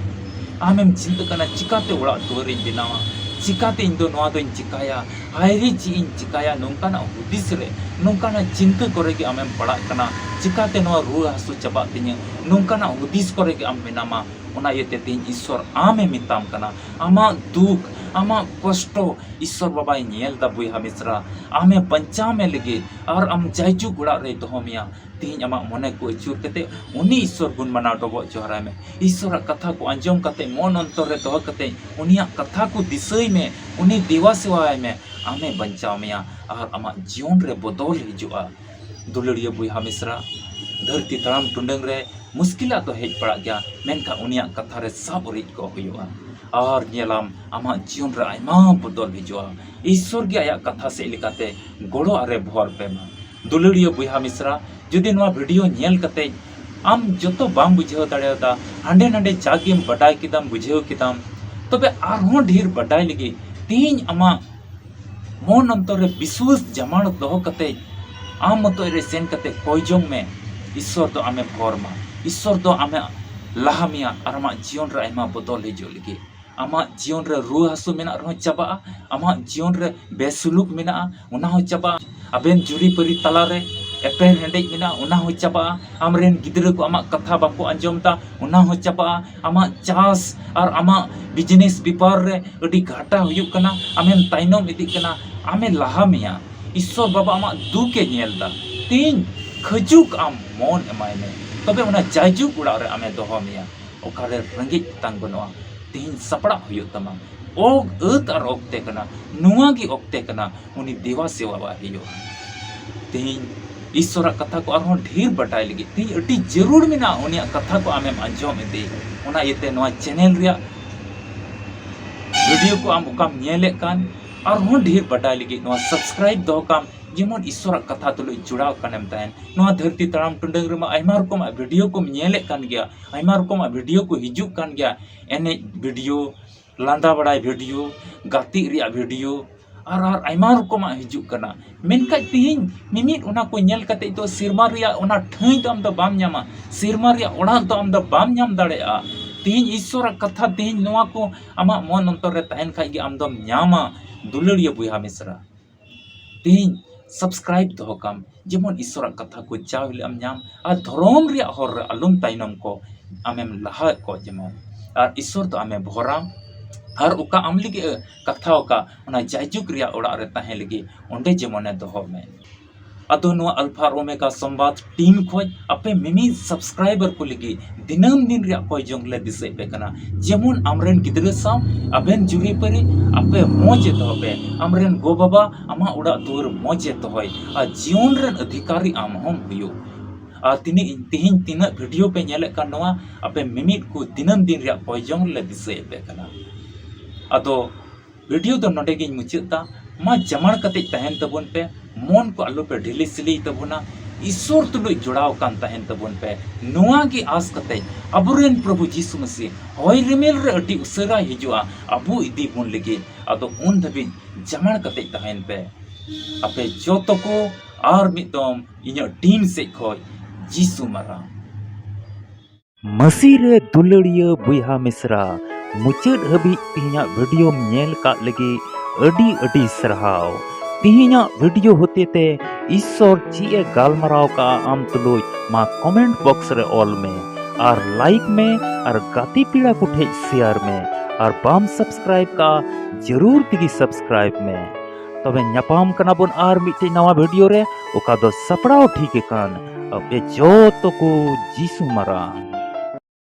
ᱟᱢᱮᱢ ᱪᱤᱱᱛᱟᱹᱜ ᱠᱟᱱᱟ, ᱪᱤᱠᱟᱛᱮ ᱚᱲᱟᱜ ᱫᱩᱣᱟᱹᱨᱤᱧ ᱵᱮᱱᱟᱣᱟ, ᱪᱤᱠᱟᱛᱮ ᱤᱧ ᱫᱚ ᱱᱚᱣᱟ ᱫᱚᱧ ᱪᱤᱠᱟᱭᱟ, ᱦᱟᱭᱨᱮ ᱪᱮᱫ ᱤᱧ ᱪᱤᱠᱟᱭᱟ, ᱱᱚᱝᱠᱟᱱᱟᱜ ᱦᱩᱫᱤᱥ ᱨᱮ, ᱱᱚᱝᱠᱟᱱᱟᱜ ᱪᱤᱱᱛᱟᱹ ᱠᱚᱨᱮ ᱜᱮ ᱟᱢᱮᱢ ᱯᱟᱲᱟᱜ ᱠᱟᱱᱟ, ᱪᱤᱠᱟᱛᱮ ᱱᱚᱣᱟ ᱨᱩᱣᱟᱹ ᱦᱟᱹᱥᱩ ᱪᱟᱵᱟᱜ ᱛᱤᱧᱟᱹ, ᱱᱚᱝᱠᱟᱱᱟᱜ ᱦᱩᱫᱤᱥ ᱠᱚᱨᱮ ᱜᱮ ᱟᱢ ᱢᱮᱱᱟᱢᱟ᱾ ᱚᱱᱟ ᱤᱭᱟᱹᱛᱮ ᱛᱮᱦᱮᱧ ᱤᱥᱥᱚᱨ ᱟᱢᱮ ᱢᱮᱛᱟᱢ ᱠᱟᱱᱟ, ᱟᱢᱟᱜ ᱫᱩᱠ, ᱟᱢᱟᱜ ᱠᱚᱥᱴᱚ ᱤᱥᱥᱚᱨ ᱵᱟᱵᱟᱭ ᱧᱮᱞ ᱫᱟ ᱵᱚᱭᱦᱟ ᱢᱤᱥᱨᱟ᱾ ᱟᱢᱮ ᱵᱟᱧᱪᱟᱣ ᱢᱮ ᱞᱟᱹᱜᱤᱫ ᱟᱨ ᱟᱢ ᱡᱟᱭᱡᱩᱜᱽ ᱚᱲᱟᱜ ᱨᱮᱭ ᱫᱚᱦᱚ ᱢᱮᱭᱟ᱾ ᱛᱮᱦᱮᱧ ᱟᱢᱟᱜ ᱢᱚᱱᱮ ᱠᱚ ᱟᱹᱪᱩᱨ ᱠᱟᱛᱮ ᱩᱱᱤ ᱤᱥᱥᱚᱨ ᱜᱩᱱ ᱢᱟᱱᱟᱣ ᱰᱚᱵᱚᱜ ᱡᱚᱦᱟᱨᱟᱭ ᱢᱮ᱾ ᱤᱥᱥᱚᱨᱟᱜ ᱠᱟᱛᱷᱟ ᱠᱚ ᱟᱸᱡᱚᱢ ᱠᱟᱛᱮ, ᱢᱚᱱ ᱚᱱᱛᱚᱨ ᱨᱮ ᱫᱚᱦᱚ ᱠᱟᱛᱮ, ᱩᱱᱤᱭᱟᱜ ᱠᱟᱛᱷᱟ ᱠᱚ ᱫᱤᱥᱟᱹᱭ ᱢᱮ, ᱩᱱᱤ ᱫᱮᱣᱟ ᱥᱮᱣᱟᱭ ᱢᱮ᱾ ᱟᱢᱮ ᱵᱟᱧᱪᱟᱣ ᱢᱮᱭᱟ ᱟᱨ ᱟᱢᱟᱜ ᱡᱤᱭᱚᱱ ᱨᱮ ᱵᱚᱫᱚᱞ ᱦᱤᱡᱩᱜᱼᱟ᱾ ᱫᱩᱞᱟᱹᱲᱤᱭᱟᱹ ᱵᱚᱭᱦᱟ ᱢᱤᱥᱨᱟ, ᱫᱷᱟᱹᱨᱛᱤ ᱛᱟᱲᱟᱢ ᱴᱩᱰᱟᱹᱝ ᱨᱮ ᱢᱩᱥᱠᱤᱞᱟᱜ ᱫᱚ ᱦᱮᱡ ᱯᱟᱲᱟᱜ ᱜᱮᱭᱟ, ᱢᱮᱱᱠᱷᱟᱱ ᱩᱱᱤᱭᱟᱜ ᱠᱟᱛᱷᱟ ᱨᱮ ᱥᱟᱵ ᱨᱤᱫ ᱠᱚᱜ ᱦᱩᱭᱩᱜᱼᱟ᱾ ᱟᱨ ᱧᱮᱞᱟᱢ, ᱟᱢᱟᱜ ᱡᱤᱭᱚᱱ ᱨᱮ ᱟᱭᱢᱟ ᱵᱚᱫᱚᱞ ᱦᱤᱡᱩᱜᱼᱟ᱾ ᱤᱥᱥᱚᱨ ᱜᱮ ᱟᱭᱟᱜ ᱠᱟᱛᱷᱟ ᱥᱮᱫ ᱞᱮᱠᱟᱛᱮ ᱜᱚᱲᱚ ᱟᱨᱮ ᱵᱷᱚᱨ ᱯᱮ ᱢᱟ᱾ ᱫᱩᱞᱟᱹᱲᱤᱭᱟᱹ ᱵᱚᱭᱦᱟ ᱢᱤᱥᱨᱟ, ᱡᱩᱫᱤ ᱱᱚᱣᱟ ᱵᱷᱤᱰᱤᱭᱳ ᱧᱮᱞ ᱠᱟᱛᱮ ᱟᱢ ᱡᱚᱛᱚ ᱵᱟᱢ ᱵᱩᱡᱷᱟᱹᱣ ᱫᱟᱲᱮᱭᱟᱫᱟ, ᱦᱟᱸᱰᱮ ᱱᱟᱰᱮ ᱡᱟᱜᱮᱢ ᱵᱟᱰᱟᱭ ᱠᱮᱫᱟᱢ, ᱵᱩᱡᱷᱟᱹᱣ ᱠᱮᱫᱟᱢ, ᱛᱚᱵᱮ ᱟᱨᱦᱚᱸ ᱰᱷᱮᱨ ᱵᱟᱰᱟᱭ ᱞᱟᱹᱜᱤᱫ ᱛᱮᱦᱮᱧ ᱟᱢᱟᱜ ᱢᱚᱱ ᱚᱱᱛᱚᱨ ᱨᱮ ᱵᱤᱥᱣᱟᱹᱥ ᱡᱟᱢᱟᱲ ᱫᱚᱦᱚ ᱠᱟᱛᱮ ᱟᱢ ᱢᱚᱛᱚᱡ ᱨᱮ ᱥᱮᱱ ᱠᱟᱛᱮ ᱠᱚᱭ ᱡᱚᱝ ᱢᱮ᱾ ᱤᱥᱥᱚᱨ ᱫᱚ ᱟᱢᱮ ᱵᱷᱚᱨ ᱢᱟ, ᱤᱥᱥᱚᱨ ᱫᱚ ᱟᱢᱮ ᱞᱟᱦᱟ ᱢᱮᱭᱟ ᱟᱨ ᱟᱢᱟᱜ ᱡᱤᱭᱚᱱ ᱨᱮ ᱟᱭᱢᱟ ᱵᱚᱫᱚᱞ ᱦᱤᱡᱩᱜ ᱞᱟᱹᱜᱤᱫ᱾ ᱟᱢᱟᱜ ᱡᱤᱭᱚᱱ ᱨᱮ ᱨᱩᱣᱟᱹ ᱦᱟᱹᱥᱩ ᱢᱮᱱᱟᱜ ᱨᱮᱦᱚᱸ ᱪᱟᱵᱟᱜᱼᱟ, ᱟᱢᱟᱜ ᱡᱤᱭᱚᱱ ᱨᱮ ᱵᱮᱥᱩᱞᱩᱠ ᱢᱮᱱᱟᱜᱼᱟ, ᱚᱱᱟ ᱦᱚᱸ ᱪᱟᱵᱟᱜᱼᱟ᱾ ᱟᱵᱮᱱ ᱡᱩᱨᱤᱯᱟᱹᱨᱤ ᱛᱟᱞᱟᱨᱮ ᱮᱯᱮᱨ ᱦᱮᱸᱰᱮᱡ ᱢᱮᱱᱟᱜᱼᱟ, ᱚᱱᱟ ᱦᱚᱸ ᱪᱟᱵᱟᱜᱼᱟ᱾ ᱟᱢᱨᱮᱱ ᱜᱤᱫᱽᱨᱟᱹ ᱠᱚ ᱟᱢᱟᱜ ᱠᱟᱛᱷᱟ ᱵᱟᱠᱚ ᱟᱸᱡᱚᱢ ᱮᱫᱟ, ᱚᱱᱟ ᱦᱚᱸ ᱪᱟᱵᱟᱜᱼᱟ᱾ ᱟᱢᱟᱜ ᱪᱟᱥ ᱟᱨ ᱟᱢᱟᱜ ᱵᱤᱡᱽᱱᱮᱥ ᱵᱮᱯᱟᱨ ᱨᱮ ᱟᱹᱰᱤ ᱜᱷᱟᱴᱟ ᱦᱩᱭᱩᱜ ᱠᱟᱱᱟ, ᱟᱢᱮᱢ ᱛᱟᱭᱱᱚᱢ ᱤᱫᱤᱜ ᱠᱟᱱᱟ, ᱟᱢᱮ ᱞᱟᱦᱟ ᱢᱮᱭᱟ᱾ ᱤᱥᱥᱚᱨ ᱵᱟᱵᱟ ᱟᱢᱟᱜ ᱫᱩᱠ ᱮ ᱧᱮᱞ ᱮᱫᱟ᱾ ᱛᱮᱦᱮᱧ ᱠᱷᱟᱹᱡᱩᱜ ᱟᱢ ᱢᱚᱱ ᱮᱢᱟᱭ ᱢᱮ, ᱛᱚᱵᱮ ᱚᱱᱟ ᱡᱟᱭᱡᱩᱜᱽ ᱚᱲᱟᱜ ᱨᱮ ᱟᱢᱮ ᱫᱚᱦᱚ ᱢᱮᱭᱟ᱾ ᱚᱠᱟᱨᱮ ᱨᱮᱸᱜᱮᱡ ᱛᱮᱛᱟᱝ ᱵᱟᱹᱱᱩᱜᱼᱟ, ᱛᱮᱦᱮᱧ ᱥᱟᱯᱲᱟᱜ ᱦᱩᱭᱩᱜ ᱛᱟᱢᱟ᱾ ᱚᱠ ᱟᱹᱛ ᱟᱨ ᱚᱠᱛᱮ ᱠᱟᱱᱟ, ᱱᱚᱣᱟ ᱜᱮ ᱚᱠᱛᱮ ᱠᱟᱱᱟ, ᱩᱱᱤ ᱫᱮᱣᱟ ᱥᱮᱣᱟᱣᱟᱜ ᱦᱩᱭᱩᱜᱼᱟ᱾ ᱛᱮᱦᱮᱧ ᱤᱥᱥᱚᱨᱟᱜ ᱠᱟᱛᱷᱟ ᱠᱚ ᱟᱨᱦᱚᱸ ᱰᱷᱮᱨ ᱵᱟᱰᱟᱭ ᱞᱟᱹᱜᱤᱫ ᱛᱮᱦᱮᱧ ᱟᱹᱰᱤ ᱡᱟᱹᱨᱩᱲ ᱢᱮᱱᱟᱜᱼᱟ, ᱩᱱᱤᱭᱟᱜ ᱠᱟᱛᱷᱟ ᱠᱚ ᱟᱢᱮᱢ ᱟᱸᱡᱚᱢ ᱤᱫᱤ᱾ ᱚᱱᱟ ᱤᱭᱟᱹᱛᱮ ᱱᱚᱣᱟ ᱪᱮᱱᱮᱞ ᱨᱮᱭᱟᱜ ᱵᱷᱤᱰᱤᱭᱳ ᱠᱚ ᱟᱢ ᱚᱠᱟᱢ ᱧᱮᱞᱮᱫ ᱠᱟᱱ, ᱟᱨᱦᱚᱸ ᱰᱷᱮᱨ ᱵᱟᱰᱟᱭ ᱞᱟᱹᱜᱤᱫ ᱱᱚᱣᱟ ᱥᱟᱵᱥᱠᱨᱟᱭᱤᱵ ᱫᱚᱦᱚ ᱠᱟᱢ, ᱡᱮᱢᱚᱱ ᱤᱥᱥᱚᱨᱟᱜ ᱠᱟᱛᱷᱟ ᱛᱩᱞᱩᱡ ᱡᱚᱲᱟᱣ ᱠᱟᱱᱮᱢ ᱛᱟᱦᱮᱱ᱾ ᱱᱚᱣᱟ ᱫᱷᱟᱹᱨᱛᱤ ᱛᱟᱲᱟᱢ ᱴᱩᱰᱟᱹᱝ ᱨᱮᱢᱟ ᱟᱭᱢᱟ ᱨᱚᱠᱚᱢᱟᱜ ᱵᱷᱤᱰᱤᱭᱳ ᱠᱚᱢ ᱧᱮᱞᱮᱫ ᱠᱟᱱ ᱜᱮᱭᱟ, ᱟᱭᱢᱟ ᱨᱚᱠᱚᱢᱟᱜ ᱵᱷᱤᱰᱤᱭᱳ ᱠᱚ ᱦᱤᱡᱩᱜ ᱠᱟᱱ ᱜᱮᱭᱟ, ᱮᱱᱮᱡ ᱵᱷᱤᱰᱤᱭᱳ, ᱞᱟᱸᱫᱟ ᱵᱟᱲᱟᱭ ᱵᱷᱤᱰᱤᱭᱳ, ᱜᱟᱛᱮᱜ ᱨᱮᱭᱟᱜ ᱵᱷᱤᱰᱤᱭᱳ, ᱟᱨ ᱟᱨ ᱟᱭᱢᱟ ᱨᱚᱠᱚᱢᱟᱜ ᱦᱤᱡᱩᱜ ᱠᱟᱱᱟ᱾ ᱢᱮᱱᱠᱷᱟᱡ ᱛᱮᱦᱮᱧ ᱢᱤᱢᱤᱫ ᱚᱱᱟ ᱠᱚ ᱧᱮᱞ ᱠᱟᱛᱮ ᱫᱚ ᱥᱮᱨᱢᱟ ᱨᱮᱭᱟᱜ ᱚᱱᱟ ᱴᱷᱟᱹᱭ ᱫᱚ ᱟᱢ ᱫᱚ ᱵᱟᱢ ᱧᱟᱢᱟ, ᱥᱮᱨᱢᱟ ᱨᱮᱭᱟᱜ ᱚᱲᱟᱜ ᱫᱚ ᱟᱢ ᱫᱚ ᱵᱟᱢ ᱧᱟᱢ ᱫᱟᱲᱮᱭᱟᱜᱼᱟ᱾ ᱛᱮᱦᱮᱧ ᱤᱥᱥᱚᱨᱟᱜ ᱠᱟᱛᱷᱟ ᱛᱮᱦᱮᱧ ᱱᱚᱣᱟ ᱠᱚ ᱟᱢᱟᱜ ᱢᱚᱱ ᱚᱱᱛᱚᱨ ᱨᱮ ᱛᱟᱦᱮᱱ ᱠᱷᱟᱡ ᱜᱮ ᱟᱢ ᱫᱚᱢ ᱧᱟᱢᱟ, ᱫᱩᱞᱟᱹᱲᱤᱭᱟᱹ ᱵᱚᱭᱦᱟ ᱢᱤᱥᱨᱟ᱾ ᱛᱮᱦᱮᱧ ᱥᱟᱵᱥᱠᱨᱟᱭᱤᱵ ᱫᱚᱦᱚ ᱠᱟᱢ, ᱡᱮᱢᱚᱱ ᱤᱥᱥᱚᱨᱟᱜ ᱠᱟᱛᱷᱟ ᱠᱚ ᱡᱟᱣ ᱦᱤᱞᱳᱜ ᱮᱢ ᱧᱟᱢ ᱟᱨ ᱫᱷᱚᱨᱚᱢ ᱨᱮᱭᱟᱜ ᱦᱚᱨ ᱨᱮ ᱟᱞᱚᱢ ᱛᱟᱭᱱᱚᱢ ᱠᱚ, ᱟᱢᱮᱢ ᱞᱟᱦᱟ ᱠᱚᱜ ᱡᱮᱢᱚᱱ᱾ ᱟᱨ ᱤᱥᱥᱚᱨ ᱫᱚ ᱟᱢᱮ ᱵᱷᱚᱨᱟᱢ ᱟᱨ ᱚᱠᱟ ᱟᱢ ᱞᱟᱹᱜᱤᱫ ᱮ ᱠᱟᱛᱷᱟ ᱟᱠᱟᱫ ᱚᱱᱟ ᱡᱟᱭᱡᱩᱜᱽ ᱨᱮᱭᱟᱜ ᱚᱲᱟᱜ ᱨᱮ ᱛᱟᱦᱮᱸ ᱞᱟᱹᱜᱤᱫ ᱚᱸᱰᱮ ᱡᱮᱢᱚᱱᱮ ᱫᱚᱦᱚ ᱢᱮ᱾ ᱟᱫᱚ ᱱᱚᱣᱟ ᱟᱞᱯᱷᱟ ᱟᱨ ᱳᱢᱮᱜᱟ ᱥᱚᱢᱵᱟᱫ ᱴᱤᱢ ᱠᱷᱚᱡ ᱟᱯᱮ ᱢᱤᱢᱤᱫ ᱥᱟᱵᱥᱠᱨᱟᱭᱵᱟᱨ ᱠᱚ ᱞᱟᱹᱜᱤᱫ ᱫᱤᱱᱟᱹᱢ ᱫᱤᱱ ᱨᱮᱭᱟᱜ ᱠᱚᱭ ᱡᱚᱝ ᱞᱮ ᱫᱤᱥᱟᱹᱭᱮᱫ ᱯᱮ ᱠᱟᱱᱟ, ᱡᱮᱢᱚᱱ ᱟᱢᱨᱮᱱ ᱜᱤᱫᱽᱨᱟᱹ ᱥᱟᱶ ᱟᱵᱮᱱ ᱡᱩᱨᱤᱯᱟᱹᱨᱤ ᱟᱯᱮ ᱢᱚᱡᱽ ᱮ ᱫᱚᱦᱚ ᱯᱮ, ᱟᱢᱨᱮᱱ ᱜᱚ ᱵᱟᱵᱟ ᱟᱢᱟᱜ ᱚᱲᱟᱜ ᱫᱩᱣᱟᱹᱨ ᱢᱚᱡᱽ ᱮ ᱫᱚᱦᱚᱭ ᱟᱨ ᱡᱤᱭᱚᱱ ᱨᱮᱱ ᱚᱫᱷᱤᱠᱟᱨᱤ ᱟᱢ ᱦᱚᱸᱢ ᱦᱩᱭᱩᱜ᱾ ᱟᱨ ᱛᱤᱱᱟᱹᱜ ᱤᱧ ᱛᱮᱦᱮᱧ ᱛᱤᱱᱟᱹᱜ ᱵᱷᱤᱰᱤᱭᱳ ᱯᱮ ᱧᱮᱞᱮᱫ ᱠᱟᱱ ᱱᱚᱣᱟ ᱟᱯᱮ ᱢᱤᱢᱤᱫ ᱠᱚ ᱫᱤᱱᱟᱹᱢ ᱫᱤᱱ ᱨᱮᱭᱟᱜ ᱠᱚᱭ ᱡᱚᱝ ᱞᱮ ᱫᱤᱥᱟᱹᱭᱮᱫ ᱯᱮ ᱠᱟᱱᱟ᱾ ᱟᱫᱚ ᱵᱷᱤᱰᱤᱭᱳ ᱫᱚ ᱱᱚᱰᱮ ᱜᱤᱧ ᱢᱩᱪᱟᱹᱫ ᱫᱟ᱾ ᱢᱟ ᱡᱟᱢᱟᱲ ᱠᱟᱛᱮ ᱛᱟᱦᱮᱱ ᱛᱟᱵᱚᱱ ᱯᱮ, ᱢᱚᱱ ᱠᱚ ᱟᱞᱚ ᱯᱮ ᱰᱷᱤᱞᱤ ᱥᱤᱞᱤᱭ ᱛᱟᱵᱚᱱᱟ, ᱤᱥᱥᱚᱨ ᱛᱩᱞᱩᱡ ᱡᱚᱲᱟᱣ ᱠᱟᱱ ᱛᱟᱦᱮᱱ ᱛᱟᱵᱚᱱ ᱯᱮ᱾ ᱱᱚᱣᱟ ᱜᱮ ᱟᱸᱥ ᱠᱟᱛᱮ ᱟᱵᱚᱨᱮᱱ ᱯᱨᱚᱵᱷᱩ ᱡᱤᱥᱩ ᱢᱟᱹᱥᱤ ᱦᱚᱭ ᱨᱤᱢᱤᱞ ᱨᱮ ᱟᱹᱰᱤ ᱩᱥᱟᱹᱨᱟᱭ ᱦᱤᱡᱩᱜᱼᱟ ᱟᱵᱚ ᱤᱫᱤ ᱵᱚᱱ ᱞᱟᱹᱜᱤᱫ᱾ ᱟᱫᱚ ᱩᱱ ᱫᱷᱟᱹᱵᱤᱡ ᱡᱟᱢᱟᱲ ᱠᱟᱛᱮ ᱛᱟᱦᱮᱱ ᱯᱮ᱾ ᱟᱯᱮ ᱡᱚᱛᱚ ᱠᱚ ᱟᱨ ᱢᱤᱫ ᱫᱚᱢ ᱤᱧᱟᱹᱜ ᱴᱤᱢ ᱥᱮᱫ ᱠᱷᱚᱡ ᱡᱤᱥᱩ ᱢᱟᱨᱟᱝ᱾ ᱢᱟᱹᱥᱤ ᱨᱮ ᱫᱩᱞᱟᱹᱲᱤᱭᱟᱹ ᱵᱚᱭᱦᱟ ᱢᱤᱥᱨᱟ, ᱢᱩᱪᱟᱹᱫ ᱦᱟᱹᱵᱤᱡ ᱛᱤᱦᱤᱧᱟᱜ ᱵᱷᱤᱰᱤᱭᱳᱢ ᱧᱮᱞ ᱠᱟᱜ ᱞᱟᱹᱜᱤᱫ ᱟᱹᱰᱤ ᱟᱹᱰᱤ ᱥᱟᱨᱦᱟᱣ᱾ ᱛᱤᱦᱤᱧᱟᱜ ᱵᱷᱤᱰᱤᱭᱳ ᱦᱚᱛᱮᱛᱮ ᱤᱥᱥᱚᱨ ᱪᱮᱫ ᱮ ᱜᱟᱞᱢᱟᱨᱟᱣ ᱠᱟᱜᱼᱟ ᱟᱢ ᱛᱩᱞᱩᱡ, ᱢᱟ ᱠᱚᱢᱮᱱᱴ ᱵᱚᱠᱥ ᱨᱮ ᱚᱞ ᱢᱮ ᱟᱨ ᱞᱟᱭᱤᱠ ᱢᱮ ᱟᱨ ᱜᱟᱛᱮ ᱯᱮᱲᱟ ᱠᱚ ᱴᱷᱮᱡ ᱥᱮᱭᱟᱨ ᱢᱮ᱾ ᱟᱨ ᱵᱟᱢ ᱥᱟᱵᱥᱠᱨᱟᱭᱤᱵ ᱠᱟᱜᱼᱟ, ᱡᱟᱹᱨᱩᱲ ᱛᱮᱜᱮ ᱥᱟᱵᱥᱠᱨᱟᱭᱤᱵ ᱢᱮ᱾ ᱛᱚᱵᱮ ᱧᱟᱯᱟᱢ ᱠᱟᱱᱟ ᱵᱚᱱ ᱟᱨ ᱢᱤᱫᱴᱮᱡ ᱱᱟᱣᱟ ᱵᱷᱤᱰᱤᱭᱳ ᱨᱮ, ᱚᱠᱟ ᱫᱚ ᱥᱟᱯᱲᱟᱣ ᱴᱷᱤᱠ ᱟᱠᱟᱱ ᱟᱯᱮ ᱡᱚᱛᱚ ᱠᱚ ᱡᱤᱥᱩ ᱢᱟᱨᱟᱝ᱾